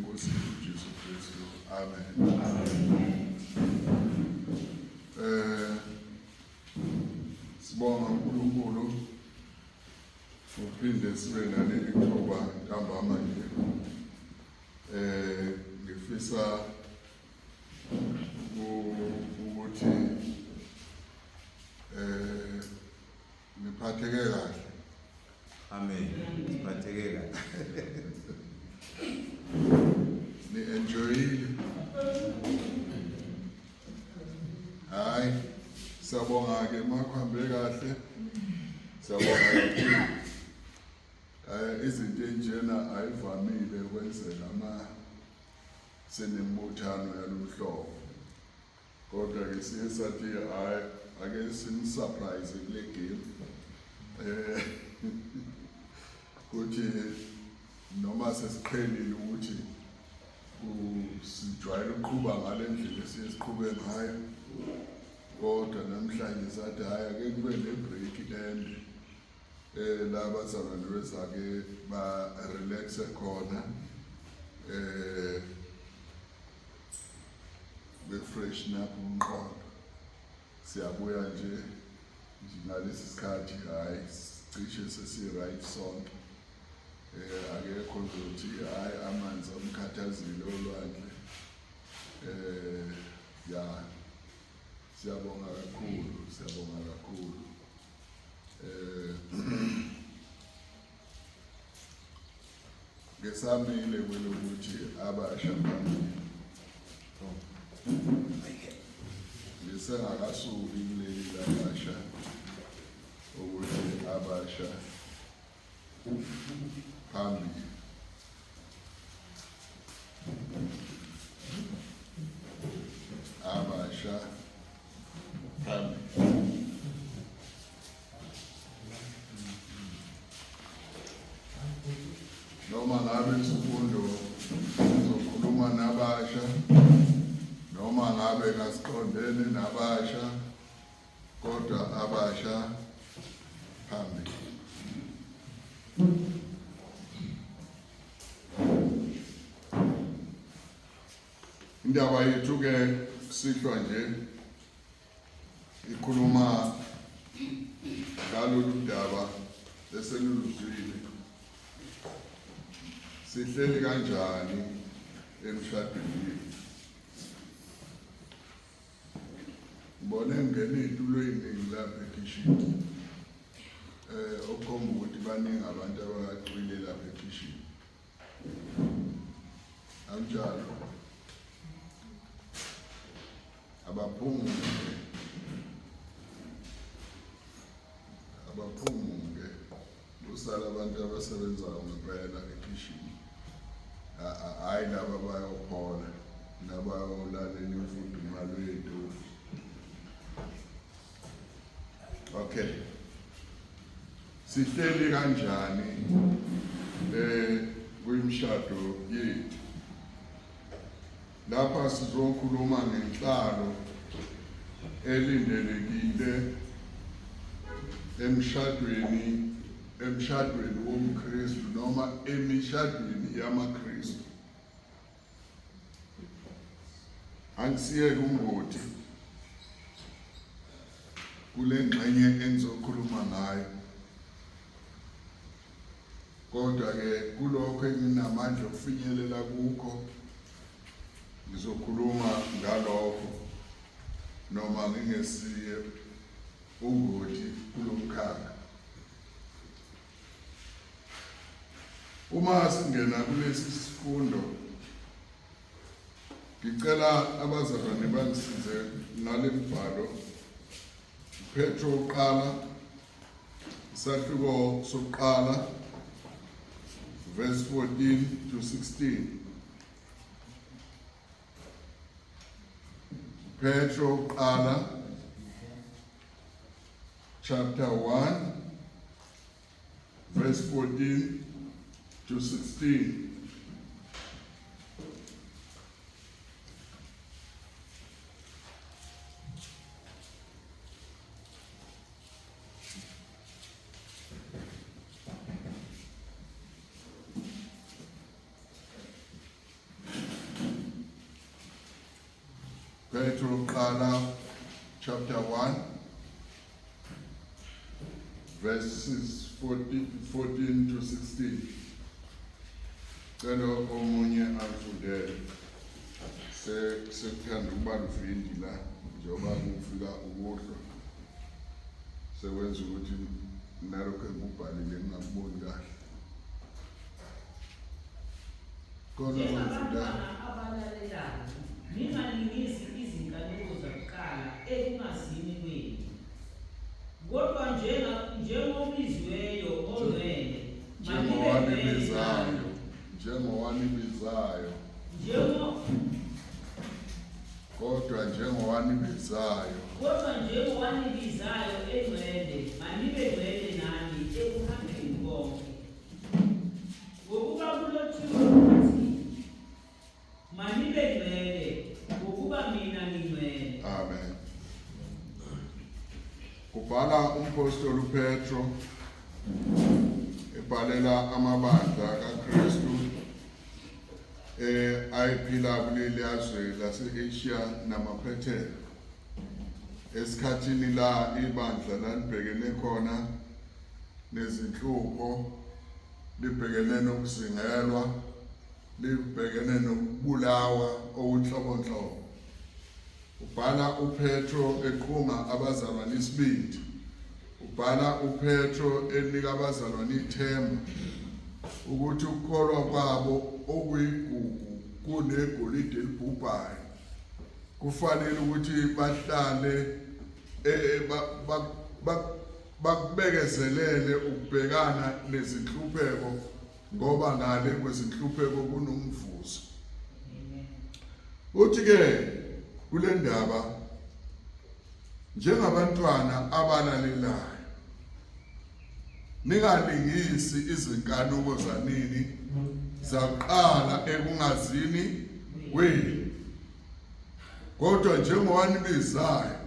Nkosi uJesu Kristu. Amen. Amen. Eh sibonga uNkulunkulu uphinde sibe naleli thuba ntambama nje. Eh ngifisa ukuthi eh niphatheke kahle. Amen. Siphatheke kahle. Ni enjoyile. Hayi, siyabonga ke makuhambe kahle. Siyabonga kakhulu. Eh izinto enjena ayivamile kwenzeka ama senembuthano yaloluhlobo. Kodwa ke siye sathi hayi ake simsurprise kule game. Eh kuthi noma sesiqhelile ukuthi sijwayele ukuqhuba ngale ndlela esiye siqhube ngayo kodwa namhlanje sathi hhayi ake kube ne-break ende um la bazalwane bezake ba-relaxe khona um be-freshen up umqondo. Siyabuya nje ngalesi sikhathi hhayi cishe sesi-right sonke. Eh akekho ozothi hhayi amanzi amkhathazile olwandle. Eh ya siyabonga kakhulu, siyabonga kakhulu. Eh Ngesamile kwelokuthi abasha phambili. Ngisengakasuki kuleli labasha ukuthi abasha phambili. Abasha phambili. Noma ngabe isifundo sizokhuluma nabasha noma ngabe kasiqondene nabasha kodwa abasha phambili. Indaba yethu ke sihlwa nje ikhuluma ngalolu daba eseluluzwile. Sihleli kanjani emshadweni yethu? Ngibone ngena iy'tulo ey'ningi lapha ekhishini um okukhomba ukuthi baningi abantu abacwile lapha ekhishini. Akunjalo? Abaphumuke, abaphumuke kusala abantu abasebenzayo ngempela ekhishini, hhayi laba bayophola nabayolalela imfudumalo yetofu. Okay, sihleli kanjani eh kwimishado yethu? Lapha sizokhuluma ngenhlalo elindelekile emshadweni emshadweni womKristu noma emishadweni yamaKristu. Angisiyeke ungoti kule ngxenye engizokhuluma ngayo. Kodwa-ke kulokho enginamandla okufinyelela kukho ngizokhuluma ngalokho noma ngingesiye ungoti kulo mkhakha. Uma singena kulesi sifundo ngicela abazalwane bangisize ngale mbhalo Petro uqala isahluko sokuqala verse 14 to 16. Petro uqala chapter 1 verse 14 to 16. Wokuqala chapter 1 verses 14, 14 to 16. Cela omunye afundele. Sekuthanda ukuba luvindi la njengoba kufika ukuhlwa. Sekwenza ukuthi nalokho engikubhalile ngingakuboni kahle. Khona Njengabantwana abalalelayo, ningalingisi izinkanuko zakuqala ekungazini kwenu. Kodwa njengobiziweyo ongcwele, Njengowanibizayo, njengowanibizayo. Kodwa njengowanibizayo. Kodwa njengowanibizayo engcwele, manibe ngcwele nani ekuhambeni konke. Ngokuba kulotshiwe ukuthi, Manibe ngcwele, ngokuba mina ngingcwele. Amen. Kubhala umpostoli uPetro ebhalela amabandla kaKristu ayephila kuleli zwe lase-Asia namaphethelo. Esikhathini la ibandla lalibhekene khona nezinhlupho, libhekene nokuzingelwa, libhekene nokubulawa okunhlobonhlobo. Ubhala uPetro eqhunga abazalwane isibindi. Ubhala uPetro enika abazalwane ithemba ukuthi ukukholwa kwabo okuyigugu kunegolide elibhubhayo. Kufanele ukuthi bahlale bakubekezelele ukubhekana nezinhlupheko ngoba ngale kwezinhlupheko kunomvuzo. Uthi ke kule ndaba njengabantwana abalalelayo ningalingisi izinkanuko zanini zaqala ekungazini kwenu kodwa njengowanibizayo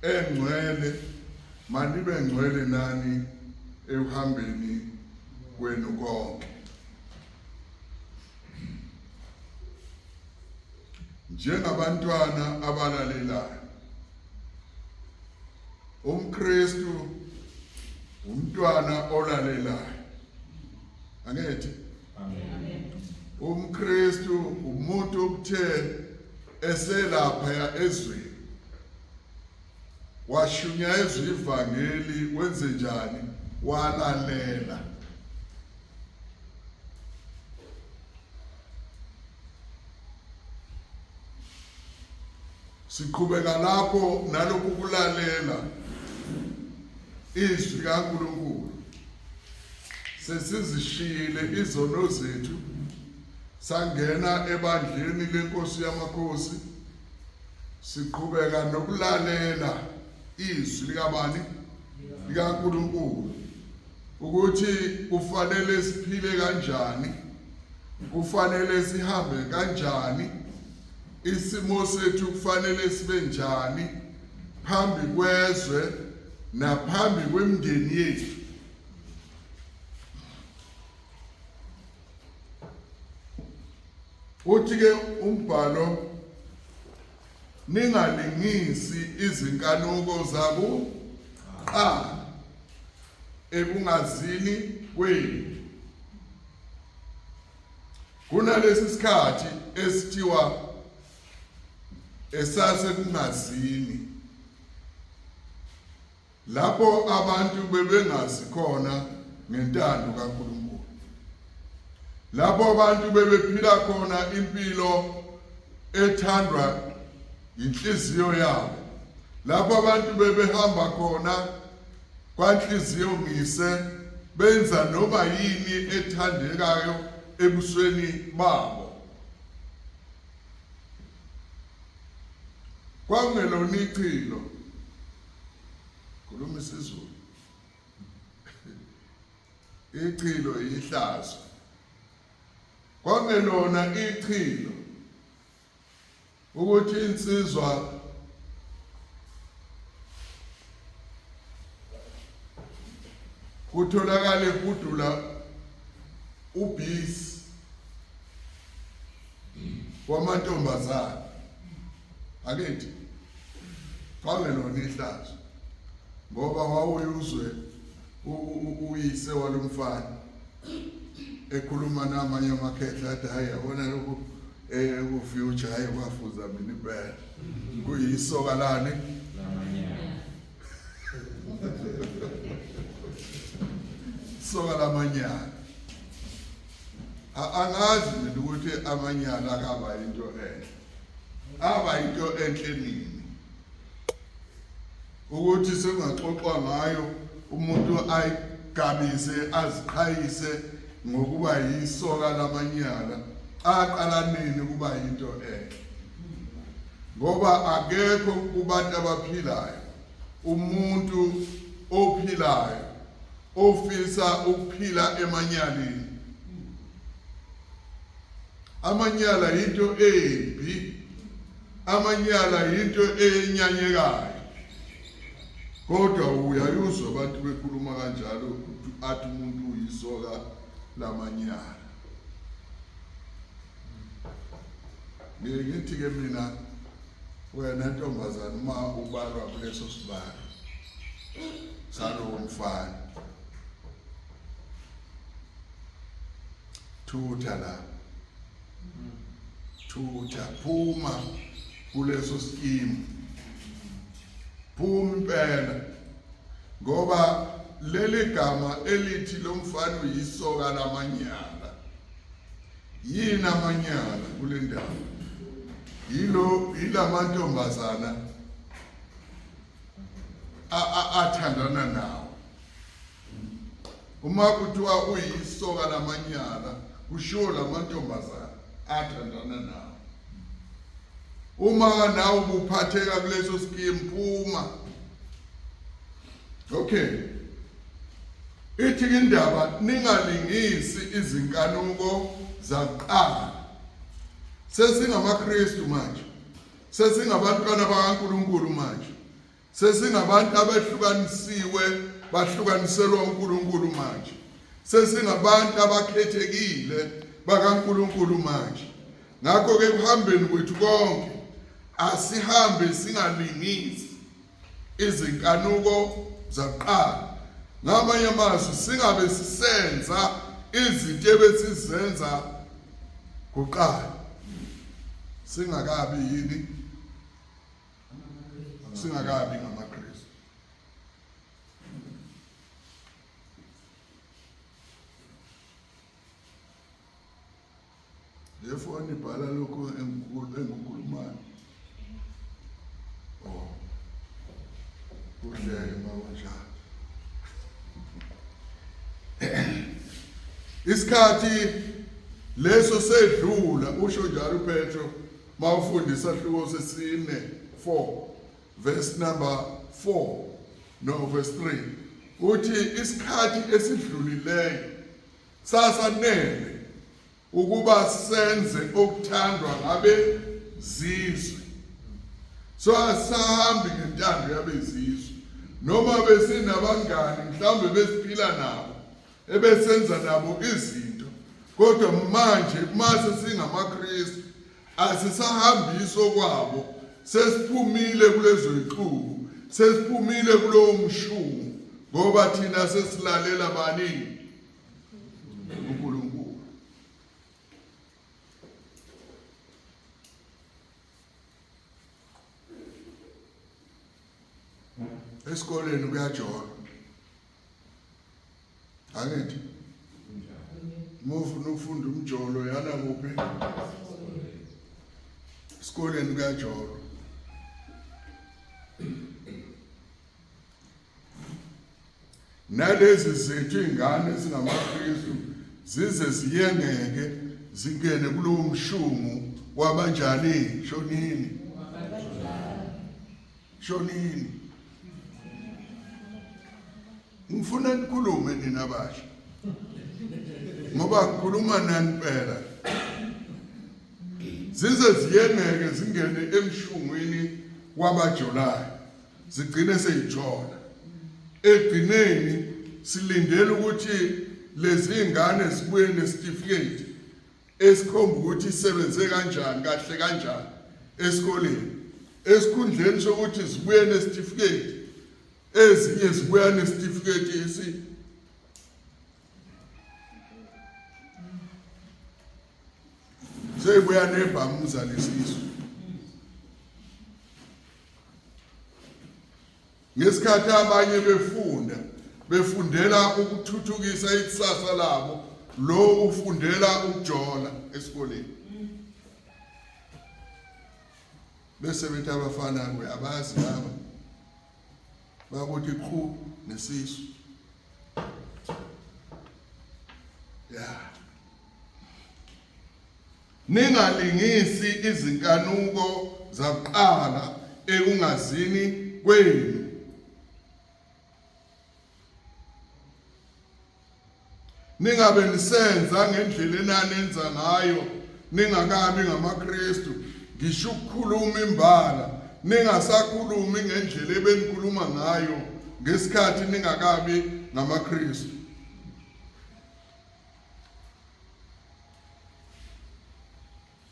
engcwele manibe ngcwele nani ekuhambeni kwenu konke. Njengabantwana abalalelayo, umKristu umntwana olalelayo. Angithi? Amen. UmKristu umuntu okuthe eselapha ezweni washunyayezwa ivangeli wenze njani walalela siqhubeka lapho nalokhu kulalela izwi kaNkulunkulu sesizishiyile izono zethu sangena ebandleni lenkosi yamakhosi Siqhubeka nokulalela izwi likabani? LikaNkulunkulu. Ukuthi kufanele siphile kanjani? Kufanele sihambe kanjani? Isimo sethu kufanele sibe njani phambi kwezwe naphambi kwemindeni yethu? Uthi ke umbhalo ningalingisi izinkanuko zakuqala ekungazini kwenu. Kunalesi sikhathi esithiwa esase kungazini Lapho abantu bebengazi khona ngentando kaNkulunkulu. Lapho abantu bebephila khona impilo ethandwa inhliziyo yabo. Lapho abantu bebehamba khona kwanhliziyo ngise benza noma yini ethandekayo ebusweni babo. Kwakungelona ichilo khuluma isiZulu ichilo ihlazo kwakungelona ichilo ukuthi insizwa kutholakale hudula ubhisi kwamantombazane akethi. Kwakungelona ihlazo ngoba wawuyuzwe uyise walomfana ekhuluma namanye amakhehla athi hayi yabona lokhu eh ku future hayi kwafuza mina impela kuyisoka lani soka lamanyala. Angazi mina ukuthi amanyala akaba into enhle, aba into enhle nini ukuthi sekungaxoxwa ngayo umuntu ayigabise aziqhayise ngokuba yisoka lamanyala. Aqala nini ukuba yinto enhle? Ngoba akekho kubantu abaphilayo umuntu ophilayo ofisa ukuphila emanyaleni. Amanyala yinto embi, amanyala yinto enyanyekayo, kodwa uyayuzwa abantu bekhuluma kanjalo athi umuntu uyisoka lamanyala. Ngiye ngithi-ke mina wena ntombazane uma ubalwa kuleso sibalo salowo mfana thutha la, thutha, phuma kuleso skimu, phuma impela, ngoba leli gama elithi lo mfana uyisoka lamanyala. Yini amanyala kule ndawo? Yilo yilamantombazana athandana nawo. Uma kuthiwa uyisoka lamanyala kushiwo lamantombazana athandana nawo. Uma nawe ubuphatheka kuleso scheme phuma. Okay. Ithi indaba ningalingisi izinkanuko zakuqala. SesingamaKristu manje. Sesingabantwana bakaNkuluNkulu manje. Sesingabantu abehlukanisiwe bahlukaniselwa uNkulunkulu manje. Sesingabantu abakhethekile bakaNkulunkulu manje. Ngakho ke ekuhambeni kwethu konke asihambe singalingisi izinkanuko zakuqala. Ngamanye amazwi singabe sisenza izinto ebesizenza kuqala singakabi yini singakabi ngamaKristu. Le foni ibhala lokhu engikukhulumayo. Oh. Kuhleke makunjalo. Isikhathi leso sedlula usho njalo uPetro mawufunda isahluko sesine 4 verse number 4 no verse 3 uthi isikhathi esidlulileyo sasanele ukuba senze okuthandwa ngabe zizwe. So asahambi ngentando yabezizwe, noma besinabangani mhlawumbe besiphila nabo ebesenza nabo izinto, kodwa manje mase singamaKristu asisahambisi okwabo, sesiphumile kulezo ixuku, sesiphumile kulowo mshungu, ngoba thina sesilalela bani? uNkulunkulu. Esikoleni kuyajola, angithi? Uma ufuna ukufunda umjolo yana kuphi? Esikoleni kuyajolwa. Nalezi zethu iy'ngane ezingamaKristu zize ziyengeke zingene kulowo mshungu wabanjani? Shonini, shonini. Ngifuna nikhulume nina basha ngoba ngikhuluma nani phela. Zize ziyengeke zingene emshungwini wabajolayo, zigcine seyijola. Egcineni silindele ukuthi lezi ngane zibuye nesitifiketi esikhomba ukuthi isebenze kanjani kahle kanjani esikoleni. Esikhundleni sokuthi zibuye nesitifiketi, ezinye zibuya nesitifiketi esi seyibuya nebhamuza lesisu. Ngesikhathi abanye befunda befundela ukuthuthukisa ikusasa labo, lo ufundela ukujola esikoleni. Bese bethi abafana uyabazi laba bakuthi qhu nesisu. Ya. Ningalingisi izinkanuko zakuqala ekungazini kwenu. Ningabe nisenza ngendlela enanenza ngayo ningakabi ngamaKristu, ngisho ukukhuluma imbala, ningasakhulumi ngendlela ebenikhuluma ngayo ngesikhathi ningakabi ngamaKristu.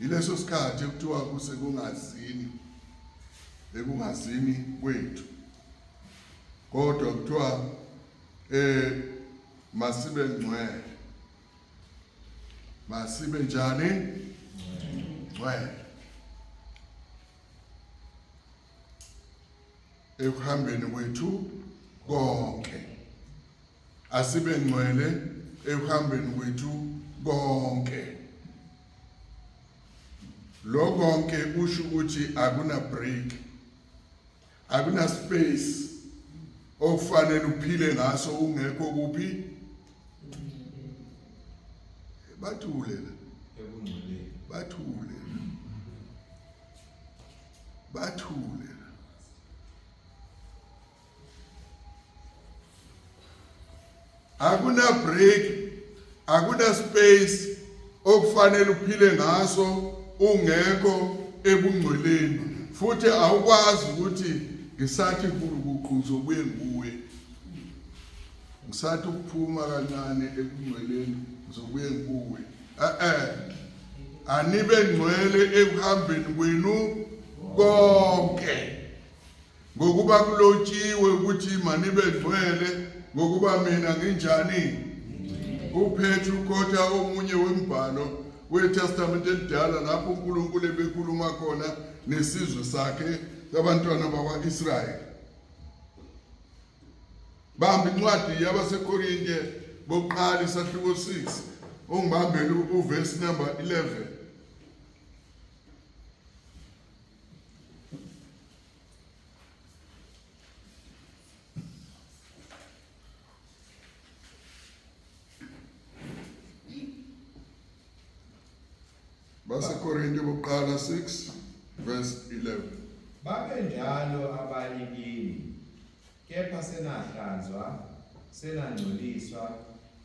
Yileso sikhathi ekuthiwa kusekungazini, ekungazini kwethu. Kodwa kuthiwa masibe ngcwele. Masibe njani? Ngcwele. Ekuhambeni kwethu konke. Asibe ngcwele ekuhambeni kwethu konke. Lo konke kusho ukuthi akuna break, akuna space okufanele uphile ngaso ungekho kuphi. Bathule la, bathule, bathule. Akuna break, akuna space okufanele uphile ngaso ungekho ebungcweleni, futhi awukwazi ukuthi ngisathi kuquzu ngizobuye ngibuye, ngisathi ukuphuma kancane ebungcweleni ngizobuye ngibuye. Eh, anibe ngcwele ekuhambeni kwenu konke, ngokuba kulotshiwe ukuthi manibe ngcwele ngokuba mina nginjani. UPetru ukhotha omunye wembhalo weTestamente elidala lapho uNkulunkulu ebekhuluma khona nesizwe sakhe sabantwana bakwa-Israyeli. Bamba incwadi yabaseKorinte bokuqala isahluko 6, ungibambele uvesi number 11. BaseKorinte bokuqala 6 verse 11. Babenjalo abanye kini, kepha senahlanzwa, senangcweliswa,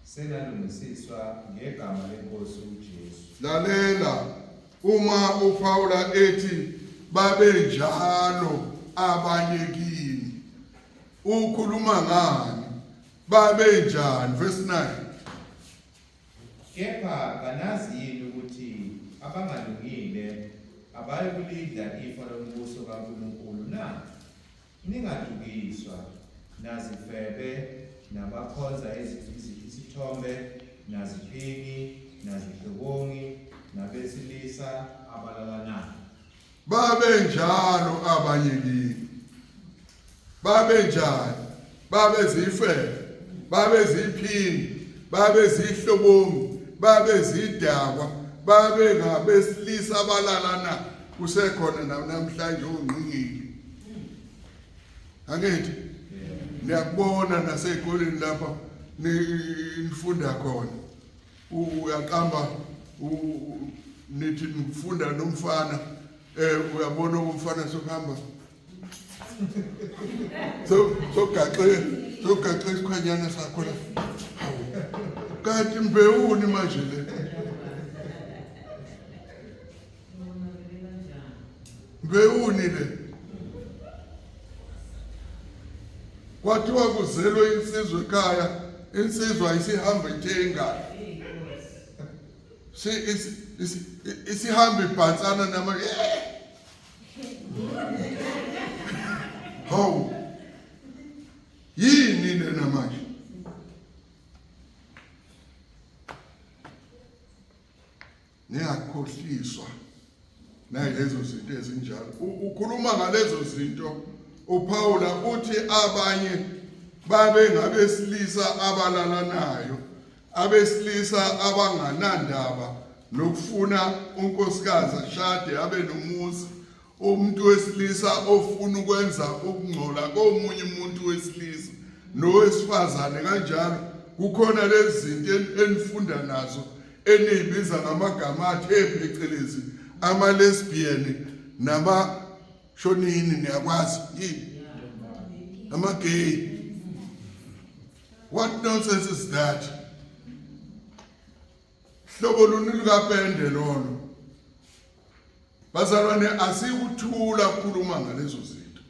senalungisiswa ngegama leNkosi uJesu. Lalela uma uPaula ethi babenjalo abanye kini, ukhuluma ngani? Babenjani? Verse 9. Kepha kanazi yini ukuthi abangalungile abayikulidla ifa lombuso kaNkulunkulu na? Ningadukiswa, nazifebe, nabakhonza isithombe, naziphingi, nazihlobongi, nabesilisa abalalanayo. Babenjalo abanye kini. Babenjani? Babezifebe, babeziphingi, babezihlobongi, babezidakwa, babengabesilisa abalalana. Kusekhona namhlanje ongqingili. Angithi niyakubona nasey'koleni lapha nifunda khona, uyaqamba nithi nifunda nomfana, uyabona umfana sokuhamba sogaxe sogaxe isikhwanyana sakho la. Hawu, kanti mbewuni manje le? Mbewuni le? Kwathiwa kuzelwe insizwa ekhaya, insizwa isihamba ithenga, isihamba ibhansana nama. Hawu, yini lena manje? Ningakhohliswa nayilezo zinto ezinjalo. Ukhuluma ngalezo zinto uPaula, uthi abanye babe ngabesilisa abalalanayo, abesilisa abanganandaba nokufuna unkosikazi ashade abe nomuzi, umuntu wesilisa ofuna ukwenza ukungcola komunye umuntu wesilisa nowesifazane kanjalo. Kukhona lezi zinto enifunda nazo eniyibiza ngamagama athe phecelezi ama-lesbian nama-shonini, niyakwazi yini, ama-gay. What nonsense is that? Hlobo luni lukapende lolo? Bazalwane, asikuthula ukukhuluma ngalezo zinto.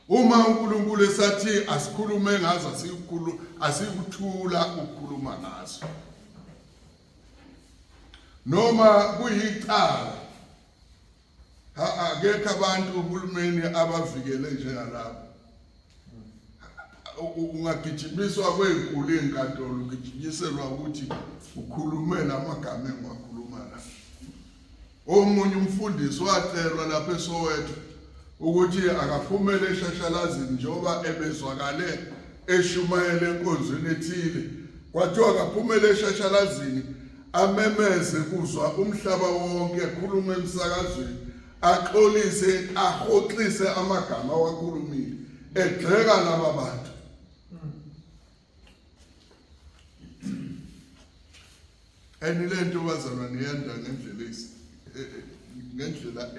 Uma uNkulunkulu esathi asikhulume ngazo, asikukhulu asikuthula ukukhuluma ngazo. Noma kuyicala, akekho abantu uhulumeni abavikele njengalabo. Ungagijimiswa kwezinkulu izinkantolo, ugijinyiselwa ukuthi ukhulume lamagama engiwakhuluma la. Omunye umfundisi wacelwa lapha eSoweto ukuthi akaphumele eshashalazini njengoba ebezwakale eshumayela enkonzweni ethile. Kwathiwa akaphumele eshashalazini amemeze kuzwa umhlaba wonke, ekhuluma emsakazweni, axolise, ahoxise amagama awakhulumile egxeka laba bantu. And le nto bazalwane yanda ngendlela ngendlela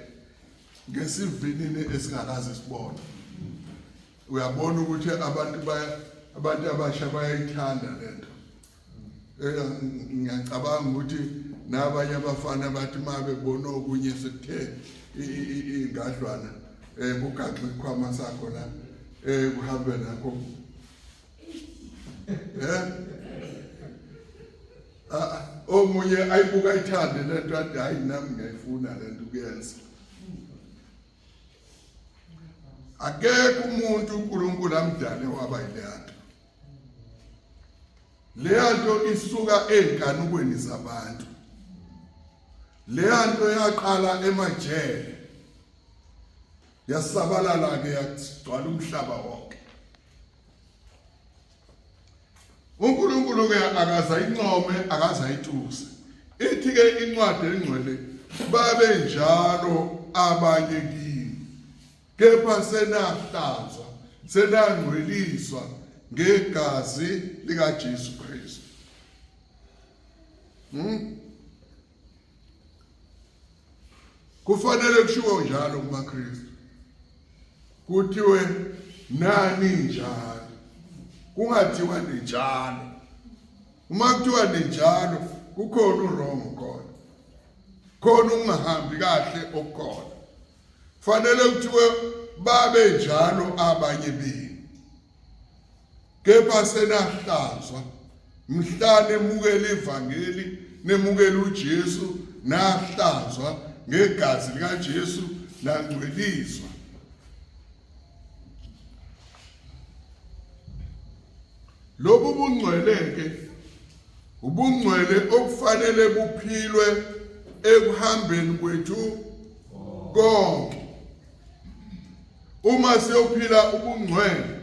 ngesivinini esingakaze sibone. Uyabona ukuthi abantu baya abantu abasha bayayithanda lento. Ngiyacabanga ukuthi nabanye abafana bathi uma bebona okunye sekuthe ingadlwana kugaxe isikhwama sakho la, kuhambe nakho. Omunye ayibuka ayithande lento, athi hayi nami ngiyayifuna lento ukuyenza. Akekho umuntu uNkulunkulu amdale waba yileyanto. Leyanto isuka ezinkanukweni zabantu. Leyanto yaqala emajele, yasabalala ke yagcwala umhlaba wonke. uNkulunkulu ke akaze ayincome, akaze ayituse. Ithi ke incwadi engcwele, babe njalo abanye kini, kepha senahlanzwa, senangcweliswa ngegazi likaJesu Kristu. Kufanele kushiwo njalo kumaKristu, kuthiwe nani njalo, kungathiwa ninjalo. Uma kuthiwa ninjalo, kukhona uwrong khona, khona ukungahambi kahle okukhona. Fanele kuthiwe babe njalo abanye benu, kepha senahlanzwa mhla nemukela ivangeli, nemukela uJesu, nahlanzwa ngegazi likaJesu, nangcweliswa. Lobu bungcwele ke ubungcwele okufanele buphilwe ekuhambeni kwethu konke. Uma siyophila ubungcwele,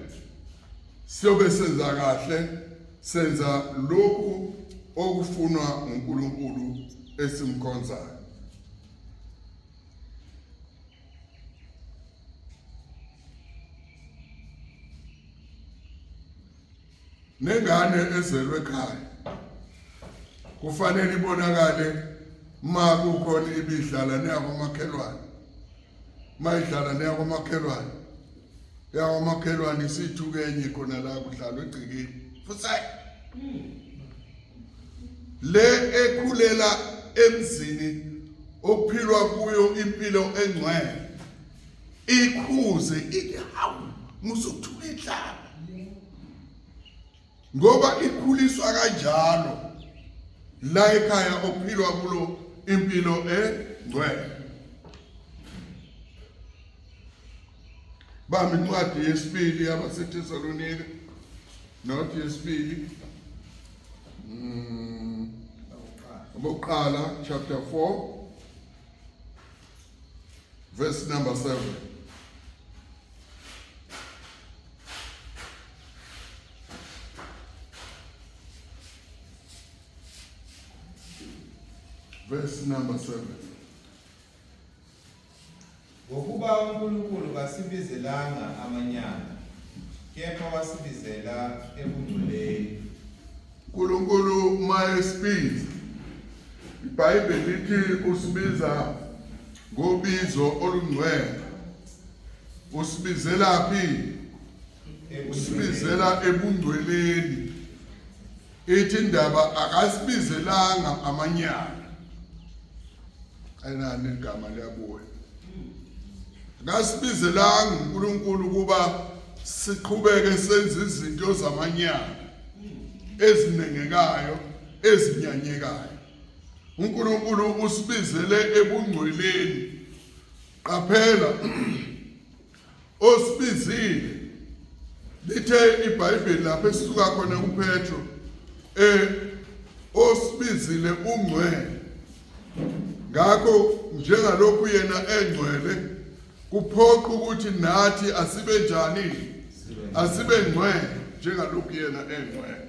siyobe senza kahle, senza lokhu okufunwa uNkulunkulu esimkhonzayo. Nengane ezelwe ekhaya kufanele ibonakale uma kukhona ibidlala neyakwamakhelwane, uma idlala neyakwamakhelwane, eyakwamakhelwane isithuke enye khona la kudlalwa egcekeni futhi le ekhulela emzini okuphilwa kuyo impilo engcwele ikhuze ithi hawu, musukuthuka inhlaba, ngoba ikhuliswa kanjalo la ekhaya okuphilwa kulo impilo engcwele. Bamba incwadi yesibili yabaseThesalonika, not yesibili. Okokuqala chapter 4 verse number 7. Verse number 7. Ngokuba uNkulunkulu kasibizelanga amanyala, kepha wasibizela ebungcweleni. uNkulunkulu uma esibiza, iBhayibheli lithi usibiza ngobizo olungcwele. Usibizela phi? Usibizela ebungcweleni. Ithi indaba akasibizelanga amanyala. Ayinani igama liyabuya. Akasibizelanga uNkulunkulu ukuba siqhubeke senze izinto zamanyala ezinengekayo ezinyanyekayo. uNkulunkulu usibizele ebungcweleni. Qaphela osibizile lithe iBhayibheli lapho esisuka khona kuPetro osibizile ungcwele. Ngakho njengalokhu yena engcwele kuphoqa ukuthi nathi asibe njani? Asibe ngcwele njengalokhu yena engcwele.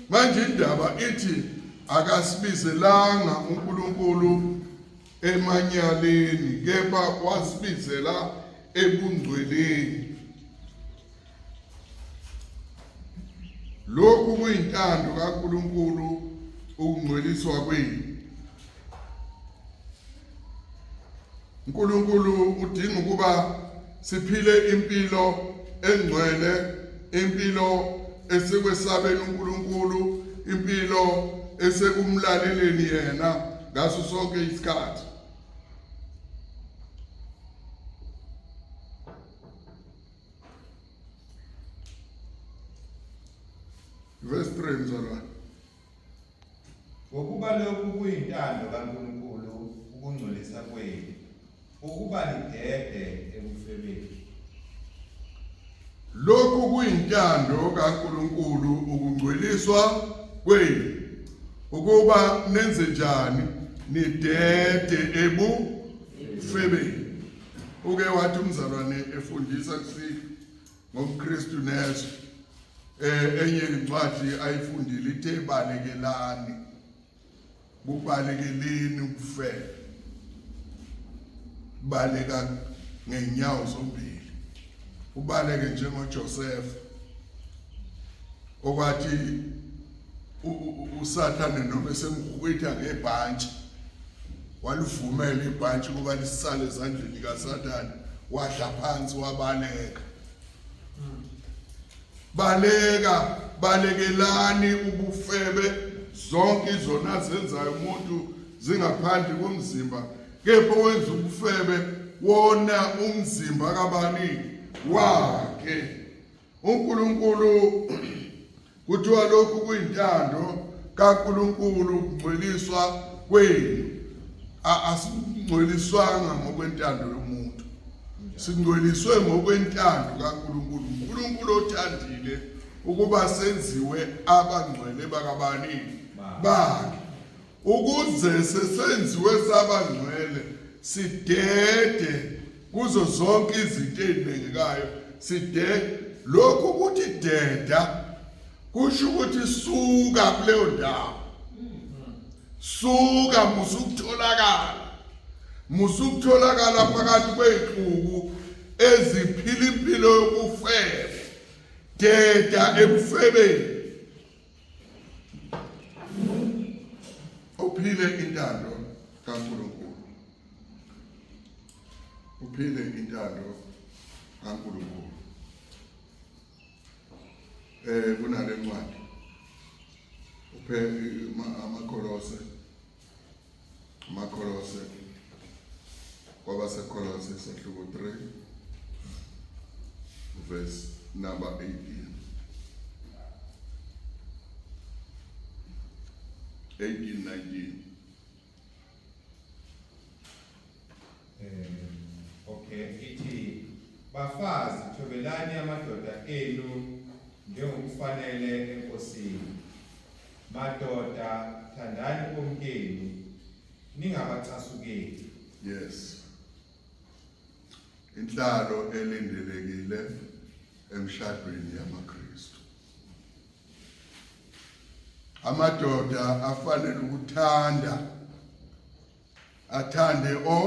Manje indaba ithi akasibizelanga uNkulunkulu emanyaleni kepha wasibizela ebungcweleni. Lokhu kuyintando kaNkulunkulu ukungcweliswa kwenu. uNkulunkulu udinga ukuba siphile impilo engcwele, impilo esekwesabeni uNkulunkulu, impilo esekumlaleleni yena ngaso sonke isikhathi. Verse 3 mzalwane. Ngokuba lokhu kuyintando kaNkulunkulu ukungcwelisa kwenu, ukuba nidede ebufebeni. Lokhu kuyintando kaNkulunkulu ukungcweliswa kwenu, ukuba nenze njani? Nidede ebufebeni. Uke wathi umzalwane efundisa kusihlwa ngomKristu nezwe, enye incwadi ayifundile ithe balekelani, bubalekeleni ubufebe, baleka ngenyawo zombili, ubaleke njengoJoseph okwathi uSathane noma esemhwitha ngebhantshi walivumela ibhantshi ukuba lisale ezandleni kaSathane, wadla phansi wabaleka. Baleka, balekelani ubufebe, zonke izona azenzayo umuntu zingaphandle komzimba, kepha owenza ubufebe wona umzimba kabani wakhe. uNkulunkulu kuthiwa lokhu kuyintando kaNkulunkulu ukungcweliswa kwenu. Asingcweliswanga ngokwentando yomuntu, singcweliswe ngokwentando kaNkulunkulu. uNkulunkulu othandile ukuba senziwe abangcwele bakabani bakhe, ukuze sesenziwe sabangcwele sidede kuzo zonke izinto ezinengekayo. Sidede lokhu ukuthi deda kusho ukuthi suka kuleyo ndawo, suka, musukutholakala, musukutholakala phakathi kwey'xuku eziphila impilo yobufebe. Deda ebufebeni, uphile intando kaNkulunkulu, uphile intando kaNkulunkulu. Kunale ncwadi uphe amaKolose, amaKolose kwabaseKolose sahluko 3 verse number 18. 18 19. Okay, ithi Bafazi, thobelani amadoda enu njengokufanele eNkosini. Madoda, thandani omkenu, ningabacasukeli. Yes. Inhlalo elindelekile emshadweni yamaKristu. Amadoda afanele ukuthanda athande o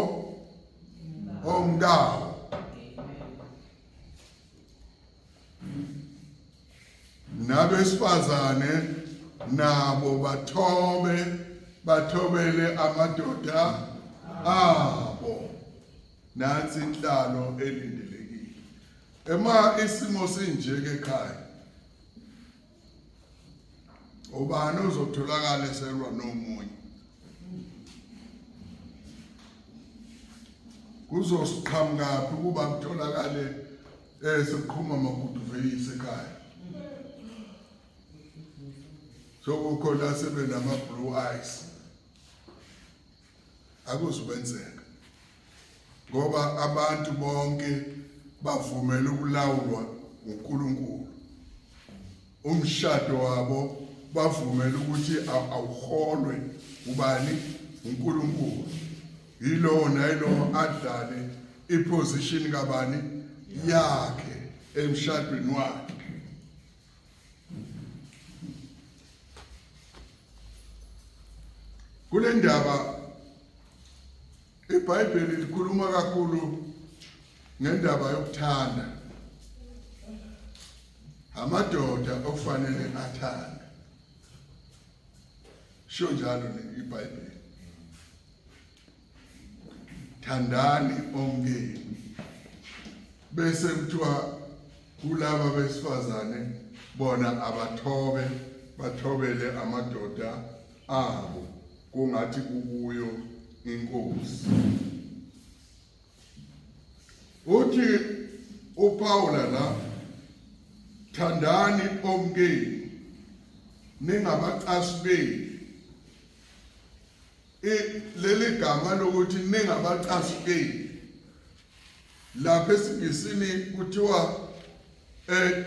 omkawo. Nabesifazane nabo bathobe bathobele amadoda abo. Nansi inhlalo elindelekile. Ema isimo sinje ke ekhaya. Ubani ozotholakala eselwa nomunye? Kuzosiqhamukaphi ukuba kutholakale sekuqhuma amaguduveyisi ekhaya? Sokukhona sebenama blue eyes. Akuzukwenzeka. Ngoba abantu bonke bavumela ukulawulwa uNkulunkulu. Umshado wabo bavumela ukuthi awuholwe ubani? uNkulunkulu. Yilowo nayilowo adlale iposition kabani yakhe emshadweni wakhe. Kule ndaba iBhayibheli likhuluma kakhulu ngendaba yokuthanda. Amadoda okufanele athande. Sho njalo iBhayibheli. Thandani omkenu. Bese kuthiwa kulaba besifazane bona abathobe bathobele amadoda abo kungathi kukuyo inkosi. Uthi uPaula la thandani omkenu ningabacasukeli. Leli gama lokuthi ningabacasukeli lapha esiNgisini kuthiwa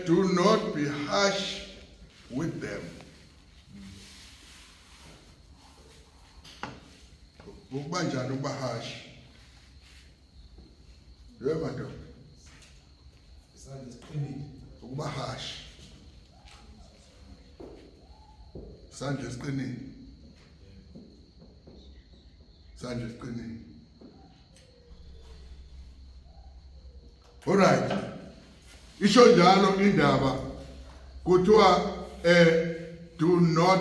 do not be harsh with them. Ukuba njani ukuba harsh? Yebo madoda. Isandla esiqinile. Ukuba harsh. Isandla esiqinile. Isandla esiqinile. Alright. Isho njalo indaba kuthiwa do not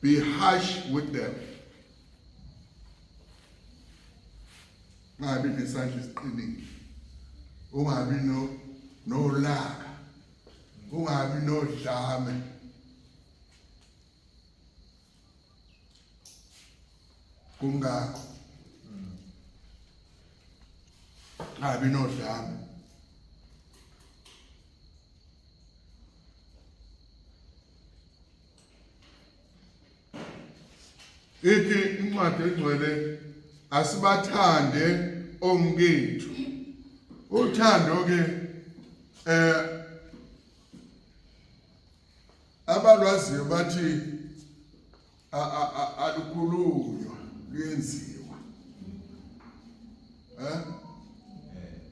be harsh with them. Ungabi nesandla esiqinile. Ungabi no nolaka. Ungabi nodlame. Kungakho. Ungabi nodlame. Ithi incwadi engcwele asibathande omkethu. Uthando ke abalwaziyo bathi alukhulunywa luyenziwa.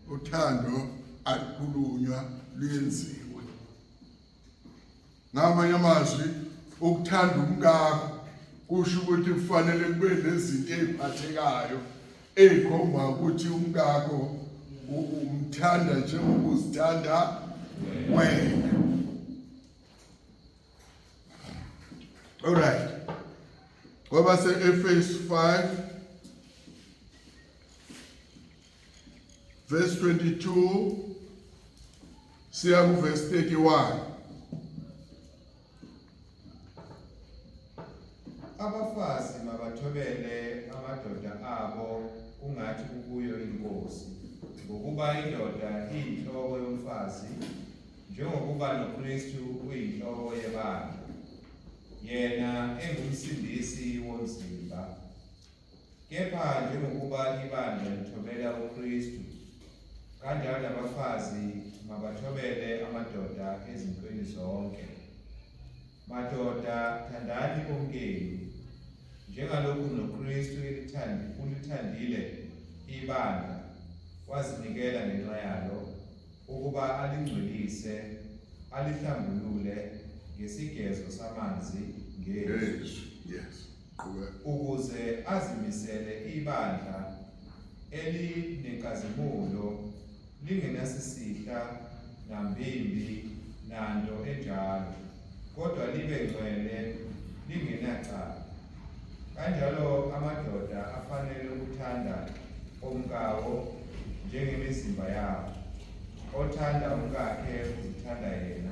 Uthando alukhulunywa luyenziwa. Ngamanye amazwi ukuthanda umkakho kusho ukuthi kufanele kube nezinto eziphathekayo ezikhomba ukuthi umkakho umthanda njengoba uzithanda wena. All right. Ngoba se-Efesu 5 verse 22 siya ku verse 31. Abafazi mabathobele amadoda abo kungathi kukuyo inkosi, ngokuba indoda iyinhloko yomfazi, njengokuba noKristu uyinhloko yebandla, yena engumsindisi womzimba. Kepha njengokuba ibandla lithobela uKristu, Kanjalo nabafazi mabathobele amadoda ezintweni zonke. Madoda, thandani omkenu, njengalokhu noKristu ulithandile ibandla, wazinikela ngenxa yalo, ukuba alingcwelise, alihlambulule ngesigezo samanzi ngezwi. Yes. Qhubeka. Ukuze azimisele ibandla elinenkazimulo lingenasisihla nambimbi nanto enjalo, kodwa libe ngcwele lingenacala. Kanjalo amadoda afanele ukuthanda omkawo njengemizimba yawo. Othanda umkakhe uzithanda yena,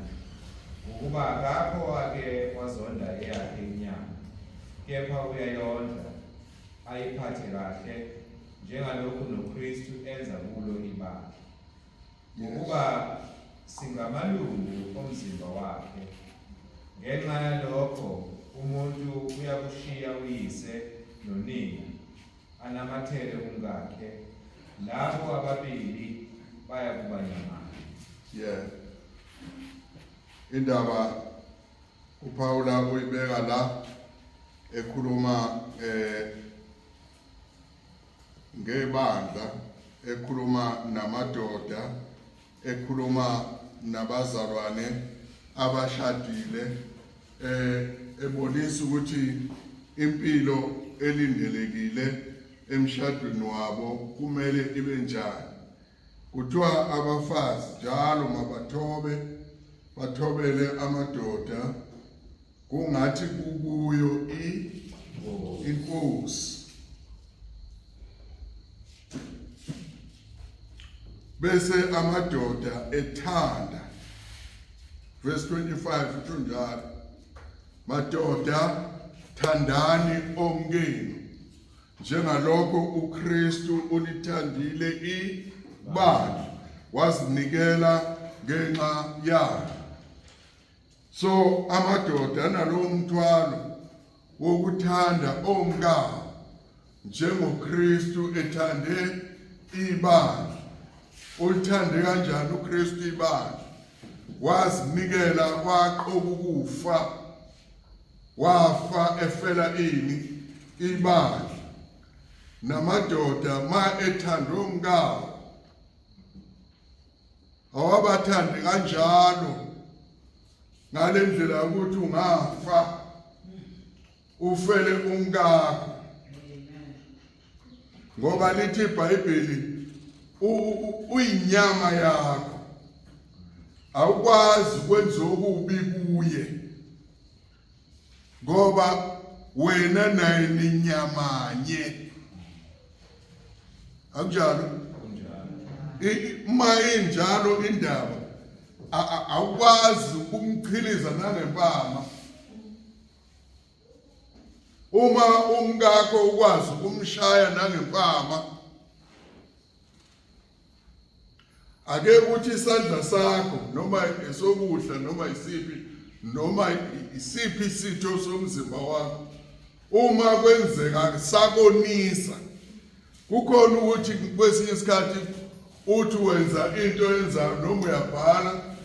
ngokuba akakho owake wazonda eyakhe inyama, kepha uyayondla ayiphathe kahle njengalokhu noKristu enza kulo ibandla. Ngokuba singamalungu omzimba wakhe. Ngenxa yalokho umuntu uyakushiya uyise nonina anamathele kumkakhe, labo ababili bayakuba nyamanye. Yeah. Indaba uPaula uyibeka la ekhuluma ngebandla, ekhuluma namadoda, ekhuluma nabazalwane abashadile, ebonisa ukuthi impilo elindelekile emshadweni wabo kumele ibe njani. Kuthiwa abafazi njalo mabathobe, bathobele amadoda kungathi kukuyo inkosi. Bese amadoda ethanda, verse 25 utsho njalo, madoda thandani omkenu njengalokho uKristu ulithandile ibandla wazinikela ngenxa yalo. So amadoda analowo mthwalo wokuthanda omkawo njengoKristu ethande ibandla. Ulithande kanjani uKristu ibandla? Wazinikela, waqoka ukufa, wafa efela ini? Ibandla. Namadoda ma ethanda omkawo awabathandi kanjalo ngale ndlela yokuthi ungafa ufele umkakho, ngoba lithi iBhayibheli uyinyama yakho, awukwazi ukwenza okubi kuye ngoba wena naye ninyamanye. Akunjalo? Uma injalo indaba awukwazi ukumchiliza nangempama. Uma umkakho ukwazi ukumshaya nangempama, ake uthi isandla sakho noma esokudla noma isiphi noma isiphi isitho somzimba wakho, uma kwenzeka sakonisa, kukhona ukuthi kwesinye isikhathi uthi wenza into yenzayo noma uyabhala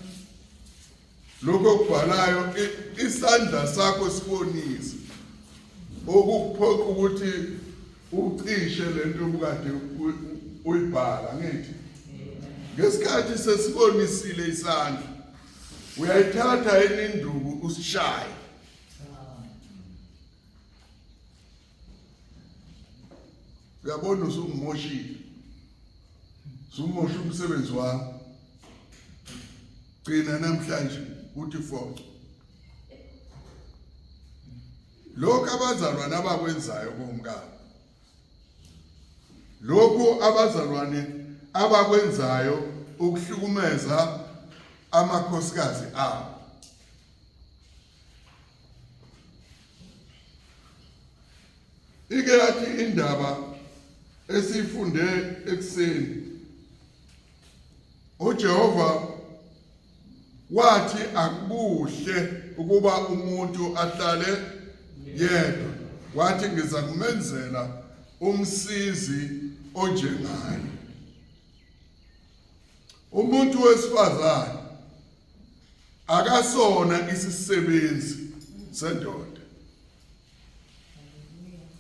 lokho okubhalayo, isandla sakho sibonise okukuphoqa ukuthi ucishe lento obukade uyibhala. Ngithi ngesikhathi sesibonisile isandla, uyayithatha eninduku usishaye. Uyabona usungimoshile, usumosha umsebenzi wami. Gcina namhlanje uthi foco. Lokhu abazalwane abakwenzayo komkabo, lokhu abazalwane abakwenzayo ukuhlukumeza amakhosikazi abo. Ike yathi indaba esifunde ekuseni, uJehova wathi akukuhle ukuba umuntu ahlale yedwa, wathi ngiza kumenzela umsizi onjengaye. Umuntu wesifazane akasona isisebenzi sendoda.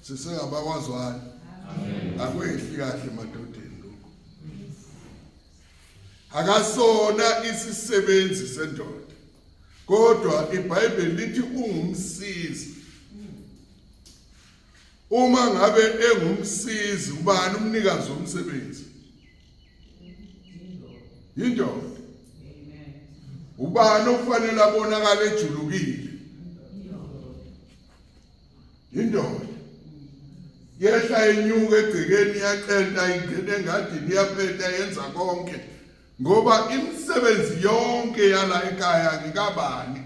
Sisengabakwazwana. Akwehli kahle emadodeni lokho. Akasona isisebenzi sendoda. Kodwa iBhayibheli lithi ungumsizi. Uma ngabe engumsizi ubani umnikazi womsebenzi? Yindoda. Ubani okufanele abonakale ejulukile? Yindoda. Yehla inyuka egcekeni iyaqenta ingena engadini iyapheta yenza konke ngoba imisebenzi yonke yala ekhaya ngikabani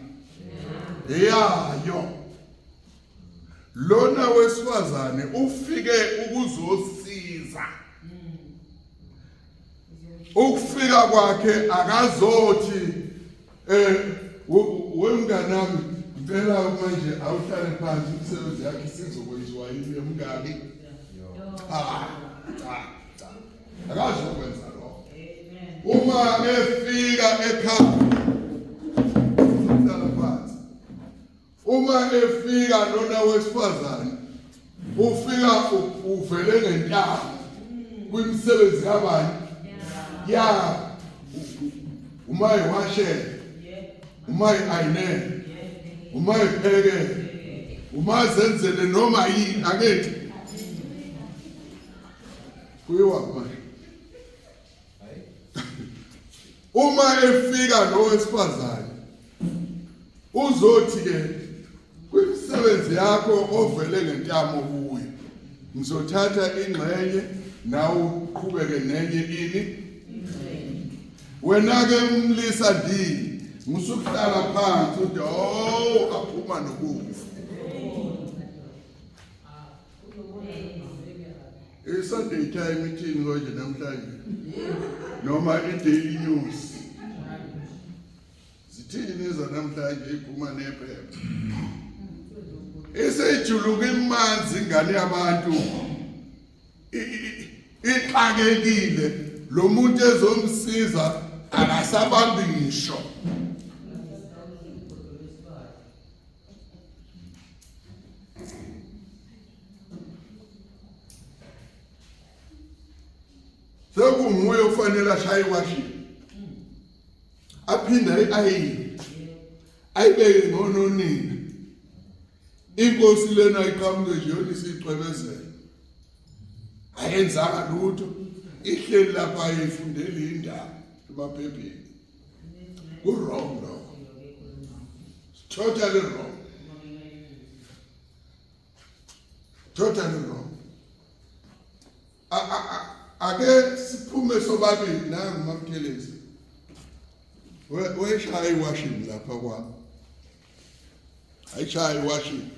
eyayo. Lona wesifazane ufike ukuzosiza. Ukufika kwakhe akazothi eh wemnganami ngicela manje awuhlale phansi imisebenzi yakhe isizokwenziwa yini emngani. Cha, cha, cha. Akazokwenza lokho. Uma efika ekhaya uhlala phansi. Uma efika lona wesifazane ufika uvele ngentamo kwimisebenzi kabani ya uma iwashele uma iayinele uma iphekele uma zenzele noma yini akethi kuyiwa manje. Uma efika lo wesifazane uzothi ke kwimisebenzi yakho ovele ngentamo kuyo ngizothatha ingxenye nawe uqhubeke nenye ini wena ke umlisa ndini musukuhlala phansi uthi oh aphuma nokufa. I-Sunday Time ithini konje namhlanje? Noma i-Daily News. Zithini ezanamhlanje iphuma nephepha. Isejuluka imanzi ingane yabantu. Ixakekile lo muntu ezomsiza akasabambi ngisho. Sekunguye okufanele ashaye iwashini aphinde ayi-ayine ayibeke ngononina inkosi lena iqhamuke nje yona isicwebezela ayenzanga lutho ihleli lapha ayifundeli indaba emaphepheni. Ku-wrong lokho, totally wrong, totally wrong. Ake siphume sobabili nangu mamthelezi weshaya iwashini lapha kwami ayishaya iwashini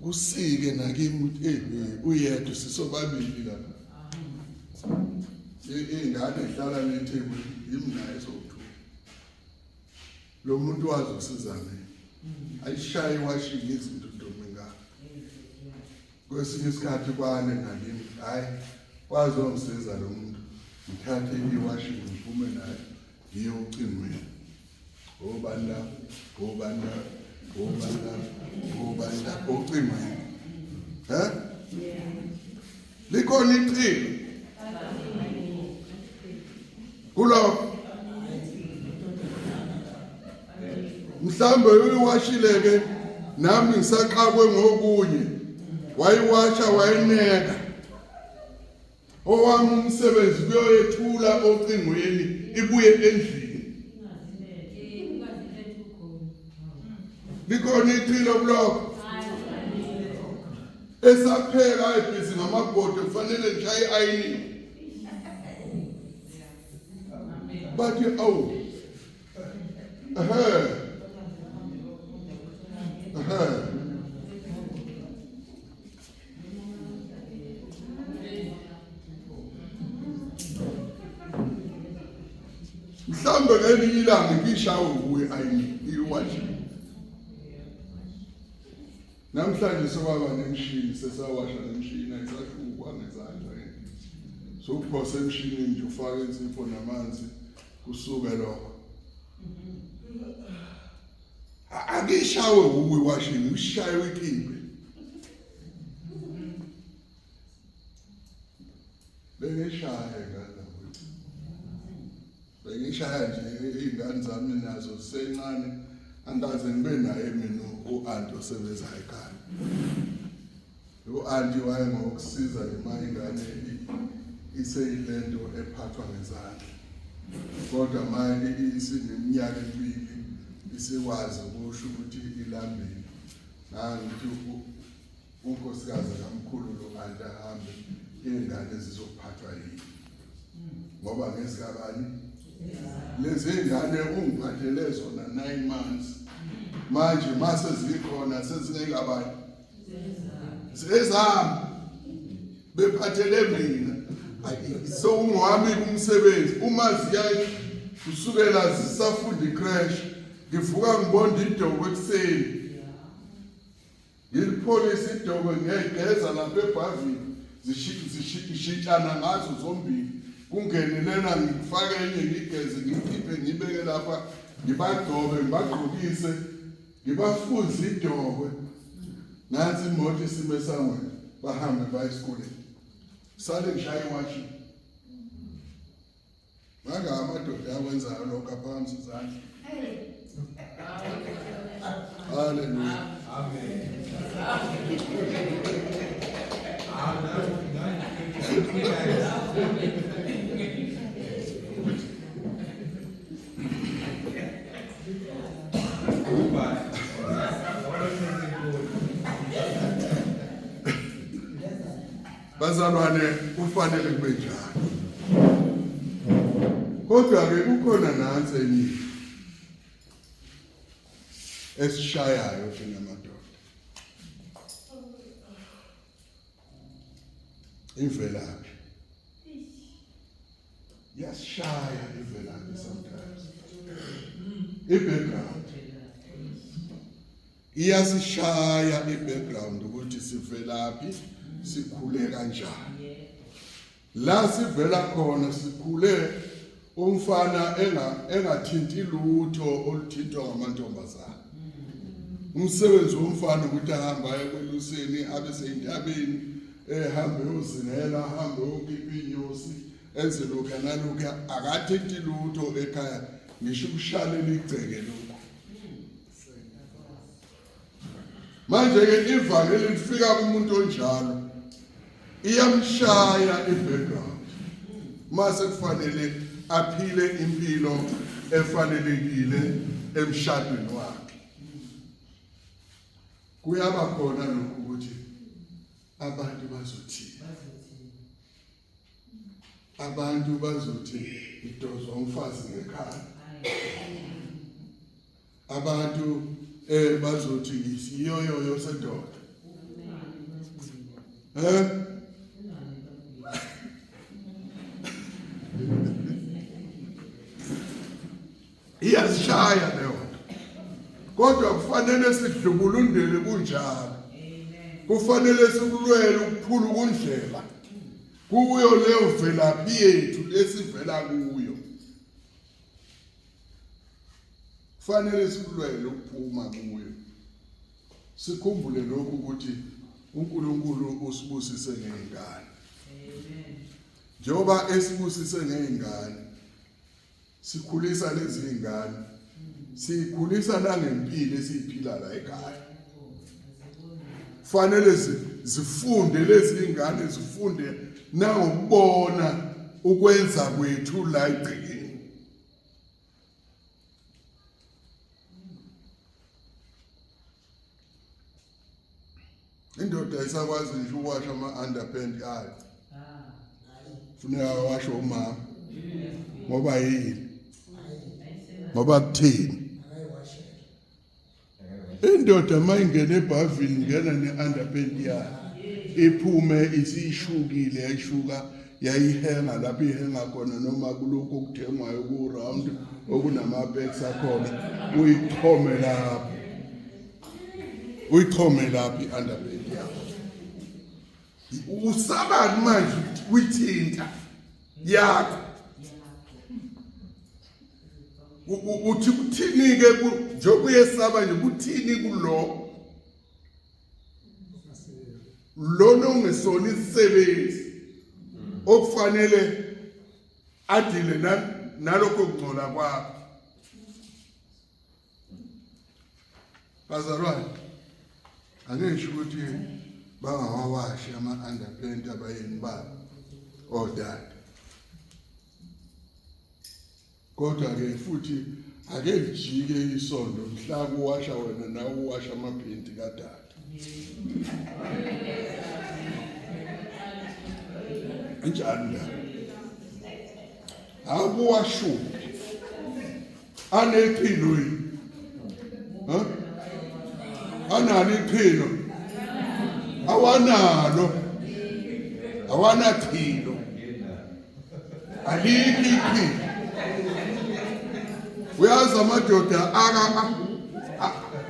kusike nakimi ukuthi eh uyedwa sisobabili lapha ingane ihlala neThekwini yimi naye sowuthu lo muntu wazi usiza mina ayishaye iwashini izinto ntombi nga kwesinye isikhathi kwane nakimi hayi wazongisiza lo muntu ngithathe iwashini ngiphume naye ngiye ocingweni obani la obani la obani la obani la ocingweni he likhona iqhinga kulokho mhlawumbe uyiwashile ke nami ngisaqakwe ngokunye wayiwasha wayineka Owami umsebenzi kuyoyethula ocingweni ibuye endlini. Likhona ichilo kulokho. Esapheka ebhizi ngamabhodo kufanele ngishaye ayini. Bathi awu. Ehhe. Ehhe. Mhlawumbe ngelinye ilanga ngishawe nguye ayini iwashi. Namhlanje sekwaba nemishini sesawasha nemishini ayisahlukwa ngezandla. Sowuphose emshinini nje ufake insipho namanzi kusuke lokho. Akishawe wuwe washini, ushaye uyikhiphe. Bengishaya ingane zakwethu. Bengishaya nje iy'ngane zami nazo zisencane angikaze ngibe naye mina u-anti osebenza ekhaya. U-anti wayengokusiza nje uma ingane iseyilento ephathwa ngezandla. Kodwa manje isineminyaka emibili isikwazi ukusho ukuthi ilambile. Ngangithi unkosikazi kamkhulu lo anti ahambe iy'ngane zizophathwa yini ngoba ngezikabani lezi ngane ungiphathele zona 9 months manje mase zikhona sezingekabani zezami bephathele mina so ungowami umsebenzi uma ziya kusukela zisafunda icrash ngivuka ngibonda idoko ekuseni Ngilipholisa idokwe ngiyayigeza lapha ebhavini zishintshana ngazo zombili kungene lena ngifake enye ngigeze ngikhiphe ngibeke lapha ngibagcobe ngibagqokise ngibafunze idokwe nansi imoto isime esangweni bahambe baye esikoleni sale ngishaye iwashi Manga amadoda akwenzayo lokho aphakamisa izandla. Hallelujah. Amen. Bazalwane kufanele kube njalo. Kodwa ke kukhona nansi enye esishayayo thina madoda. Imvelaphi. Yasishaya imvelaphi sometimes. I-background. Iyasishaya i-background ukuthi sivelaphi sikhule kanjani la sivela khona sikhule umfana enga engathinti lutho oluthintwa ngamantombazana umsebenzi womfana ukuthi ahambe aye kweluseni abe seyintabeni ehambe yozingela ahambe yokhipha inyosi enze lokhu nalokhu akathinti lutho ekhaya ngisho ukushalela igceke lokhu Manje ke ivangeli lifika kumuntu onjalo iyamshaya i-background mase kufanele aphile impilo efanelekile emshadweni wakhe kuyaba khona lokhu ukuthi abantu bazothini abantu bazothi idozwa umfazi ngekhaya abantu eh bazothi ngisiyoyoyo sendoda eh iyasishaya leyo nto kodwa kufanele sidlubulundele kunjalo kufanele sikulwele ukuphula ukundlela kuyo leyo velaphi yethu lesivela kuyo Kufanele sikulwele ukuphuma kuyo. Sikhumbule lokhu ukuthi uNkulunkulu usibusise ngezingane. Amen. Njengoba esibusise ngezingane sikhulisa lezi zingane siyikhulisa nangempilo esiyiphila la ekhaya. Fanele zifunde lezi zingane zifunde nangokubona ukwenza kwethu la egcekeni. Indoda ayisakwazi ngisho ukuwasha ama-underpant ayo. Funeka awashe umama. Ngoba yini? Ngoba kuthini? Indoda mayingena ebhavini ingena ne-underpant yayo. Iphume isishukile yayishuka yayihenga lapho ihenga khona noma kulokhu okuthengwayo ku-round okunama-pex akhona uyichome lapho uyichome lapho i-underpant yakho usabani manje uyithinta. Yakho. Uthi kuthini ke njengoba uyesaba nje kuthini kulo lona ongesona isisebenzi okufanele adile nalokho kungcola kwakho. Bazalwane, angisho ukuthi bangawawashi ama-underpant abayeni babo odade, kodwa-ke futhi ake lijike isondo mhla kuwasha wena nawe uwasha amaphenti kadade. Injani la? Akuwashuki aneqhino yini? Ha? Analo iqhino? Awanalo. Awanaqhino. Alikho iqhino. Uyazi amadoda aka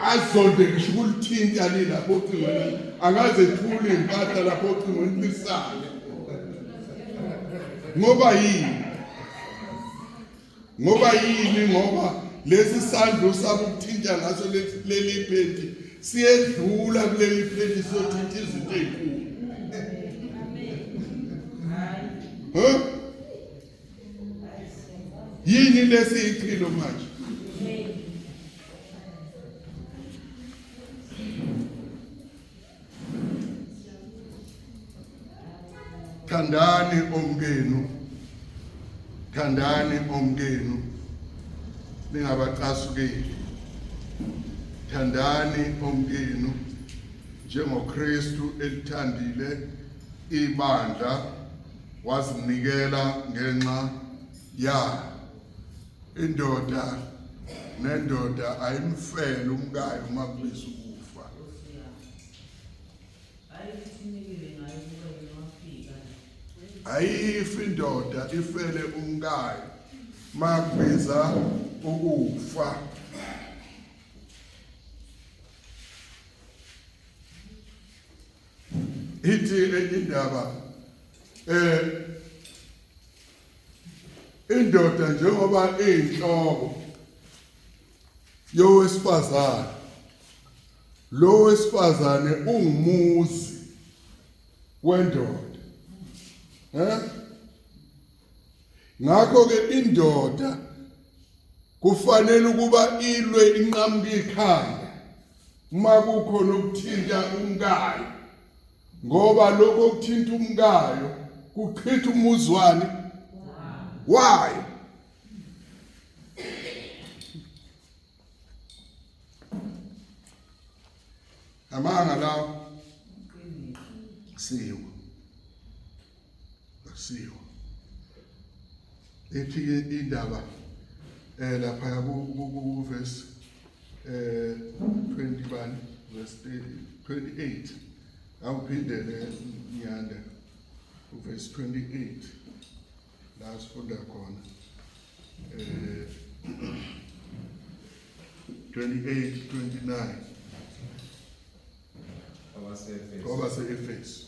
azonde ngisho ukulithinta lilapho ocingweni, angaze ethule impahla lapho ocingweni lisale. Ngoba yini? Ngoba yini? Ngoba lesi sandla usaba ukuthinta ngaso leli phenti siyedlula kuleli phenti siyothinta izinto ezinkulu. Huh? Yini lesi ichilo manje? Thandani omkenu, thandani omkenu, ningabacasukeli. Thandani omkenu njengoKristu elithandile ibandla wazinikela ngenxa yalo. Indoda nendoda ayimfele umkayo uma kubiza ukufa. Ayifi indoda ifele umkayo makubiza ukufa. Ithi enye indaba indoda njengoba iyinhloko yowesifazane, lo wesifazane ungumuzi wendoda, eh ngakho ke indoda kufanele ukuba ilwe inqamuke ikhanda uma kukhona okuthinta umkayo, ngoba lokho okuthinta umkayo kuchitha umuzwani wayo. Amanga lawo siwo asiwo. Ithi ke indaba lapha ku verse 21 verse 28, awuphindele Nyanda verse 28 la sifunda khona 28 29 Kwabase-Efesu.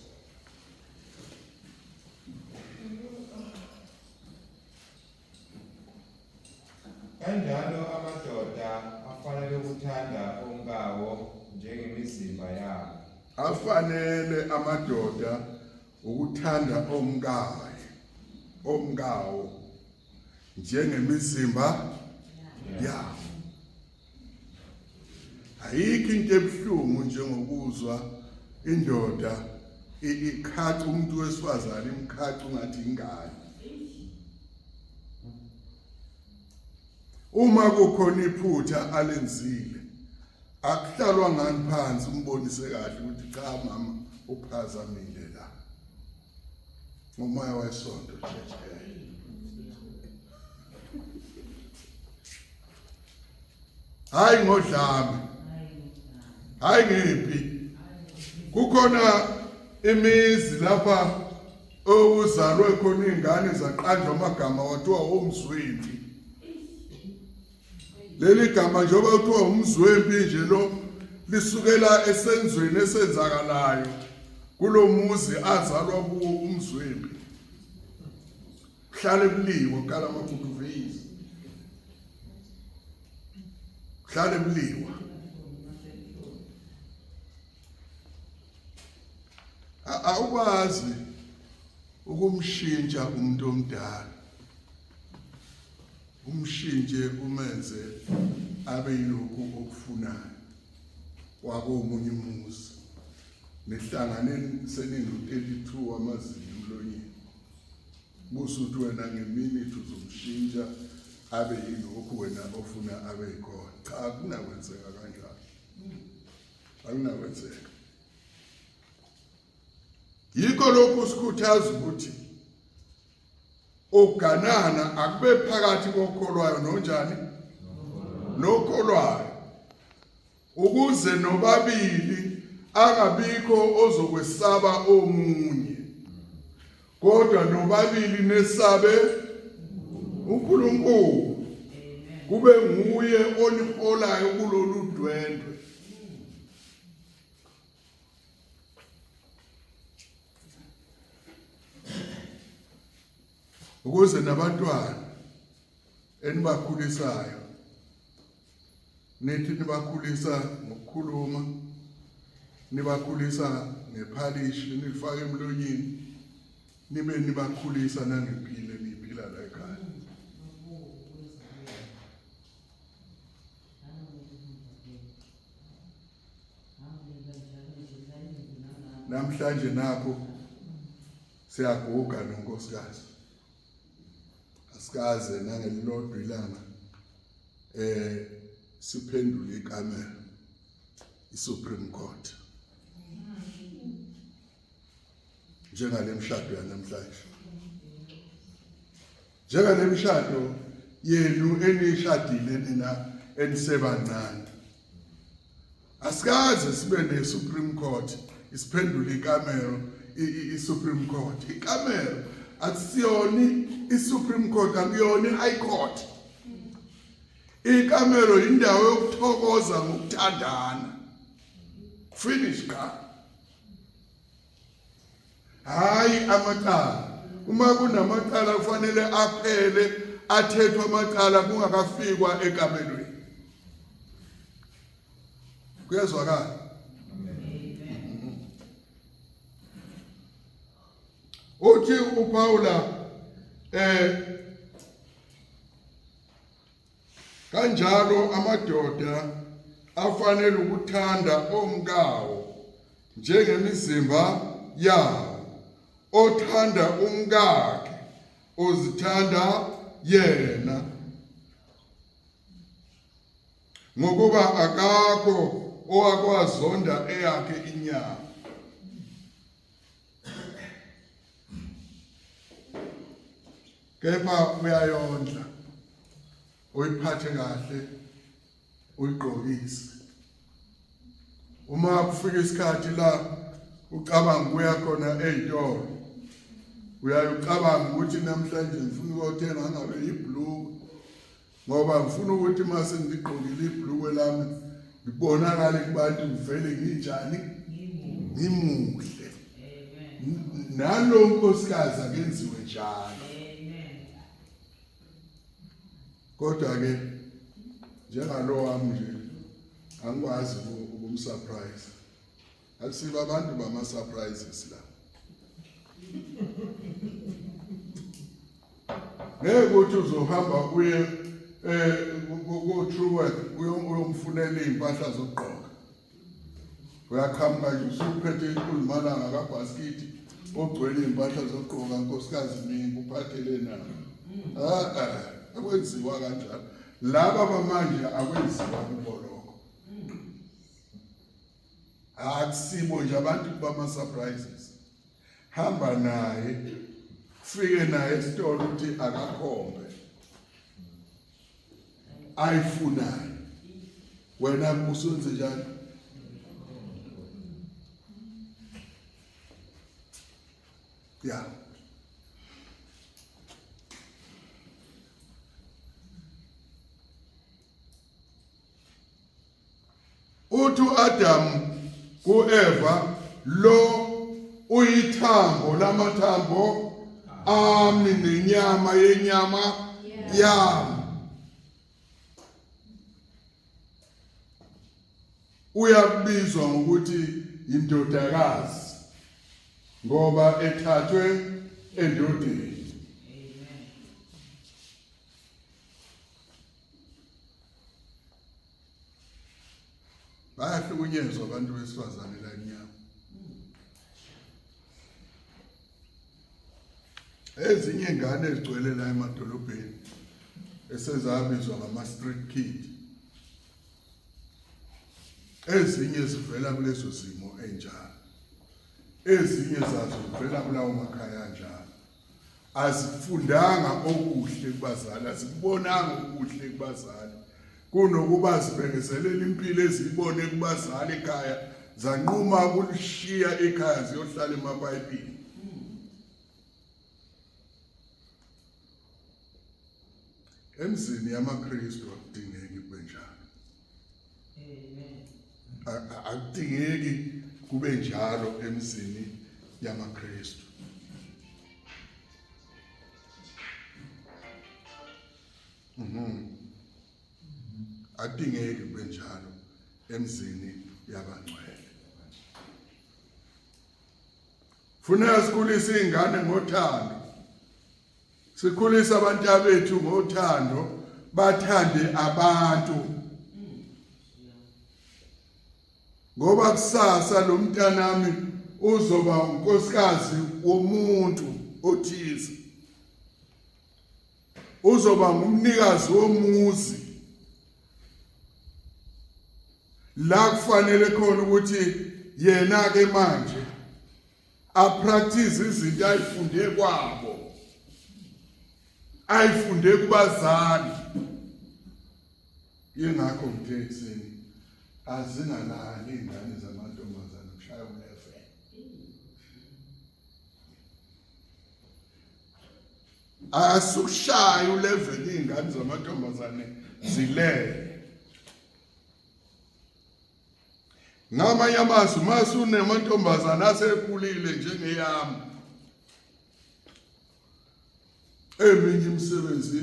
Kanjalo amadoda afanele ukuthanda omkawo njengemizimba yabo. Afanele amadoda ukuthanda omkayo, omkawo njengemizimba yabo. Ayikho into ebuhlungu njengokuzwa indoda ikhaca umuntu wesifazane, imkhaca ungathi ingane. Uma kukhona iphutha alenzile, akuhlalwa ngani phansi umbonise kahle ukuthi cha mama uphazamile la. Ngomoya wesonto church. Hayi ngodlame, hayi ngempi. Kukhona imizi lapha okuzalwe khona iy'ngane zaqanjwa amagama wathiwa omzwempi. Leli gama njengoba kuthiwa umzwempi nje lo lisukela esenzweni esenzakalayo kulo muzi azalwa kuwo umzwempi. Kuhlale kuliwa kukhala amaguduvisi. Kuhlale kuliwa. Awukwazi ukumshintsha umuntu omdala. Umshintshe umenze abe yilokhu okufunayo wakomunye umuzi. Nihlangane senino-32 wamazinyo emlonyeni. Busuthi wena ngeminute uzomshintsha abe yilokhu wena ofuna abe yikhona. Cha, akunakwenzeka kanjalo. Akunakwenzeka. Yikho lokhu sikhuthaza ukuthi uganana akube phakathi kokholwayo nonjani nokholwayo ukuze nobabili angabikho ozokwesaba omunye kodwa nobabili nesabe uNkulunkulu kube nguye oniholayo kulolu dwendwe. Ukuze nabantwana enibakhulisayo nithi nibakhulisa ngokukhuluma nibakhulisa ngephalishi nilifaka emlonyeni nibe nibakhulisa nangempilo eniyiphila la ekhaya. Namhlanje nakho siyaguga nonkosikazi asikaze nangelilodwa ilanga siphendule ikamera iSupreme Court njengale mshado yanamhlanje njengale mshado yenu enishadile nina enisebancane. Asikaze sibe ne-Supreme Court isiphendule ikamero i-Supreme Court. Ikamero akusiyona i-Supreme Court, akuyona i-High Court. Ikamero indawo yokuthokoza ngokuthandana. Finish ka. Hayi amacala. Uma kunamacala kufanele aphele athethwe amacala kungakafikwa ekamelweni. Kuyezwakala? Uthi uPaula kanjalo amadoda afanele ukuthanda omkawo njengemizimba yawo. Othanda umkakhe uzithanda yena, ngokuba akakho owakwazonda eyakhe inyama. Kepha uyayondla, uyiphathe kahle, uyigqokise. Uma kufika isikhathi la ucabanga ukuya khona ey'tolo, uyaye ucabanga ukuthi namhlanje ngifuna ukuyothenga ngabe ibhulukwe, ngoba ngifuna ukuthi uma sengiligqokile ibhulukwe lami ngibonakale kubantu ngivele nginjani, ngimuhle. Nalo nkosikazi akenziwe njalo. Kodwa ke njengalo wami nje angikwazi ukumsurprise. Akusibo abantu bama surprises la. Ngeke uthi uzohamba uye ku Truworth uyomfunela izimpahla zokugqoka. Uyaqhamuka nje usuphethe inkulumana kabhasikiti ogcwele izimpahla zokugqoka, nkosikazi mina uphathele na. Akwenziwa kanjalo. Laba bamanje akwenziwa kubo lokho. Akusibo nje abantu bama surprises. Hamba naye, fike naye esitolo uthi akakhombe ayifunayo. Wena usuwenze njani? Ya. Uthi uAdam kuEva, lo uyithambo lamathambo Ami nenyama yenyama yami. Uyakubizwa ngokuthi indodakazi ngoba ethathwe endodeni. Bayahlukunyezwa abantu besifazane la emnyama. Ezinye ingane ezigcwele la emadolobheni esezabizwa ngama-street kid, ezinye zivela kulezo zimo enjalo, ezinye zazo zivela kulawo makhaya anjalo. Azifundanga okuhle kubazali, azikubonanga okuhle kubazali, kunokuba zibekezelele impilo eziyibone kubazali ekhaya, zanquma ukulishiya ekhaya ziyohlala emapayipini. Emzini yamaKristu akudingeki kube njalo. Akudingeki kube njalo emzini yamaKristu. Akudingeki kube njalo emzini yabangcwele. Funeka sikhulise izingane ngothando. Sikhulisa abantu abethu ngothando, bathande abantu. Ngoba kusasa lo mntanami uzoba unkosikazi womuntu othize. Uzoba ngumnikazi womuzi. La kufanele khona ukuthi yena ke manje apractice izinto ayifunde kwabo, ayifunde kubazali. Yingakho ngithe ekuseni azingalali iy'ngane zamantombazane kushaya u-11. Asukushaya u-11 iy'ngane zamantombazane zilele. Ngamanye amazwi uma sunemantombazane asekhulile njengeyami, eminye imisebenzi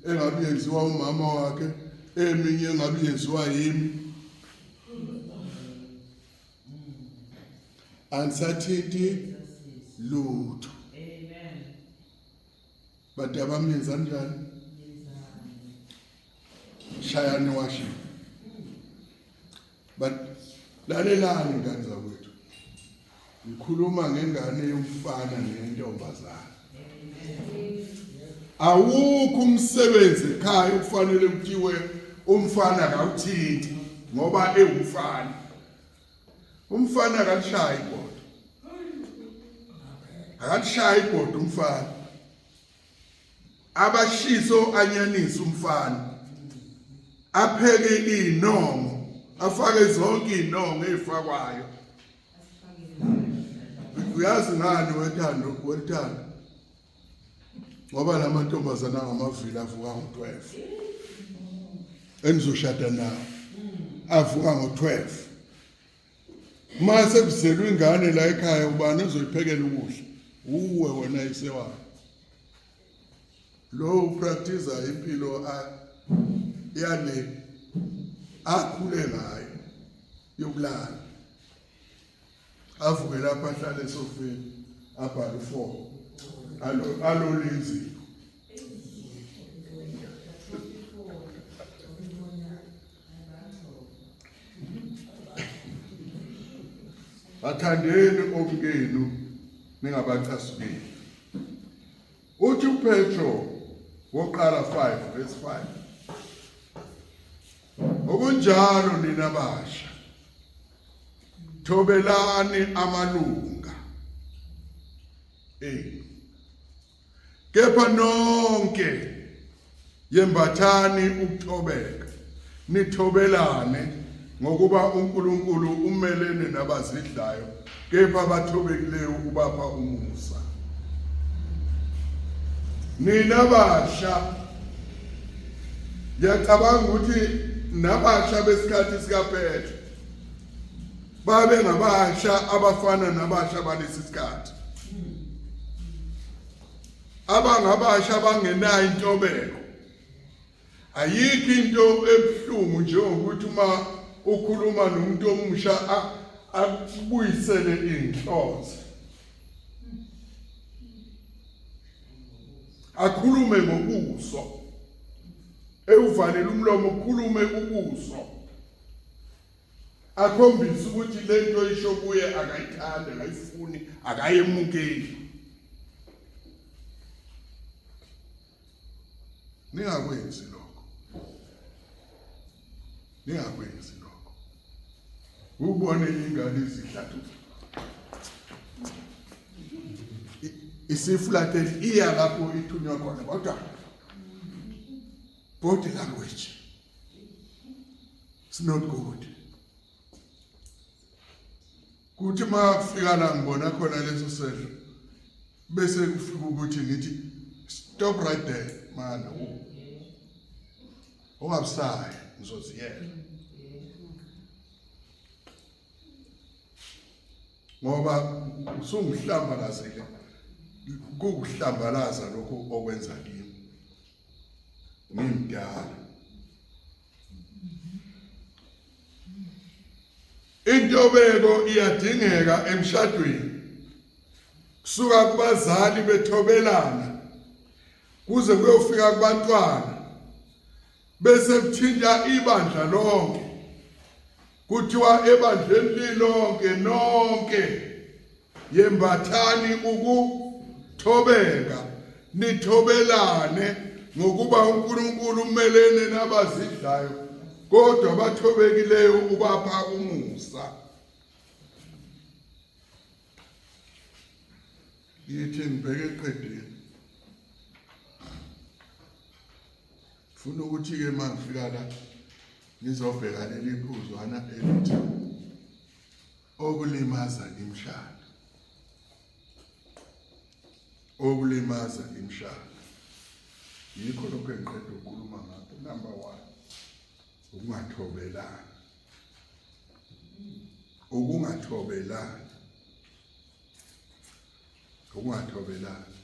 engabe yenziwa umama wakhe, eminye engabe yenziwa yimi, angisathinti lutho. Bantu abami nenzani njani? Shayani washing. But lalelani ngane zakwethu. Ngikhuluma ngengane yomfana nentombazana. Awukho umsebenzi ekhaya okufanele kuthiwe umfana akawuthinti ngoba ewumfana. Umfana akalishayi ibhodo. Akalishayi ibhodo umfana. Abashiso anyanisi umfana. Apheke inongo, afake zonke inongo ezifakwayo. Uyazi ngani wethando wethando? Ngoba lamantombazana angamavila avuka ngo-12. Enizoshada nawo. Avuka ngo-12. Uma sekuzelwe ingane la ekhaya ubani ozoyiphekela ukudla? Uwe wena isewayo. Lo upractice impilo yale akhule ngayo yokulala. Avuke lapha ahlale esofeni abhale u4 alo alole izipho. Bathandeni omkenu ningabacasukeli. Uthi uPetro woqala 5 verse 5. Okunjalo nina basha thobelani amalunga enu. Kepha nonke yembathani ukuthobeka, nithobelane, ngokuba uNkulunkulu umelene nabazidlayo, kepha abathobekileyo ubapha umusa. Nina basha, ngiyacabanga ukuthi nabasha besikhathi sikaPetro babe ngabasha abafana nabasha balesi sikhathi. Abangabasha abangenayo intobeko. Ayikho into ebuhlungu njengokuthi uma ukhuluma nomuntu omusha akubuyisele inhloso. Akhulume ngobuso. Ewuvalela umlomo ukhulume ubuso. Akhombise ukuthi lento isho kuye akayithandi, akayifuni, akayemukeli. Ningakwenzi lokho. Ningakwenzi lokho. Ubone ingane izihlathuka. Isifulatheli iya lapho ithunywa khona kodwa body language it's not good. Kuthi uma kufika la ngibona khona leso sehlo bese kufika ukuthi ngithi stop right there mana ungabusayi ngizoziyela ngoba usungihlambalazile kukuhlambalaza lokhu okwenza kimi ngimdala Intobeko iyadingeka emshadweni. Kusuka kubazali bethobelana kuze kuyofika kubantwana bese kuthinta ibandla lonke. Kuthiwa ebandleni lilonke nonke Yembathani ukuthobeka, nithobelane, ngokuba uNkulunkulu umelene nabazidlayo, kodwa abathobekileyo ubapha umusa. Ngithi ngibheke eqedeni. Funa ukuthi-ke uma ngifika la ngizobheka leli phuzwana elithi okulimaza imishado okulimaza imishado yikho lokho engiqeda ukukhuluma ngakho number 1 ukungathobelani ukungathobelani ukungathobelani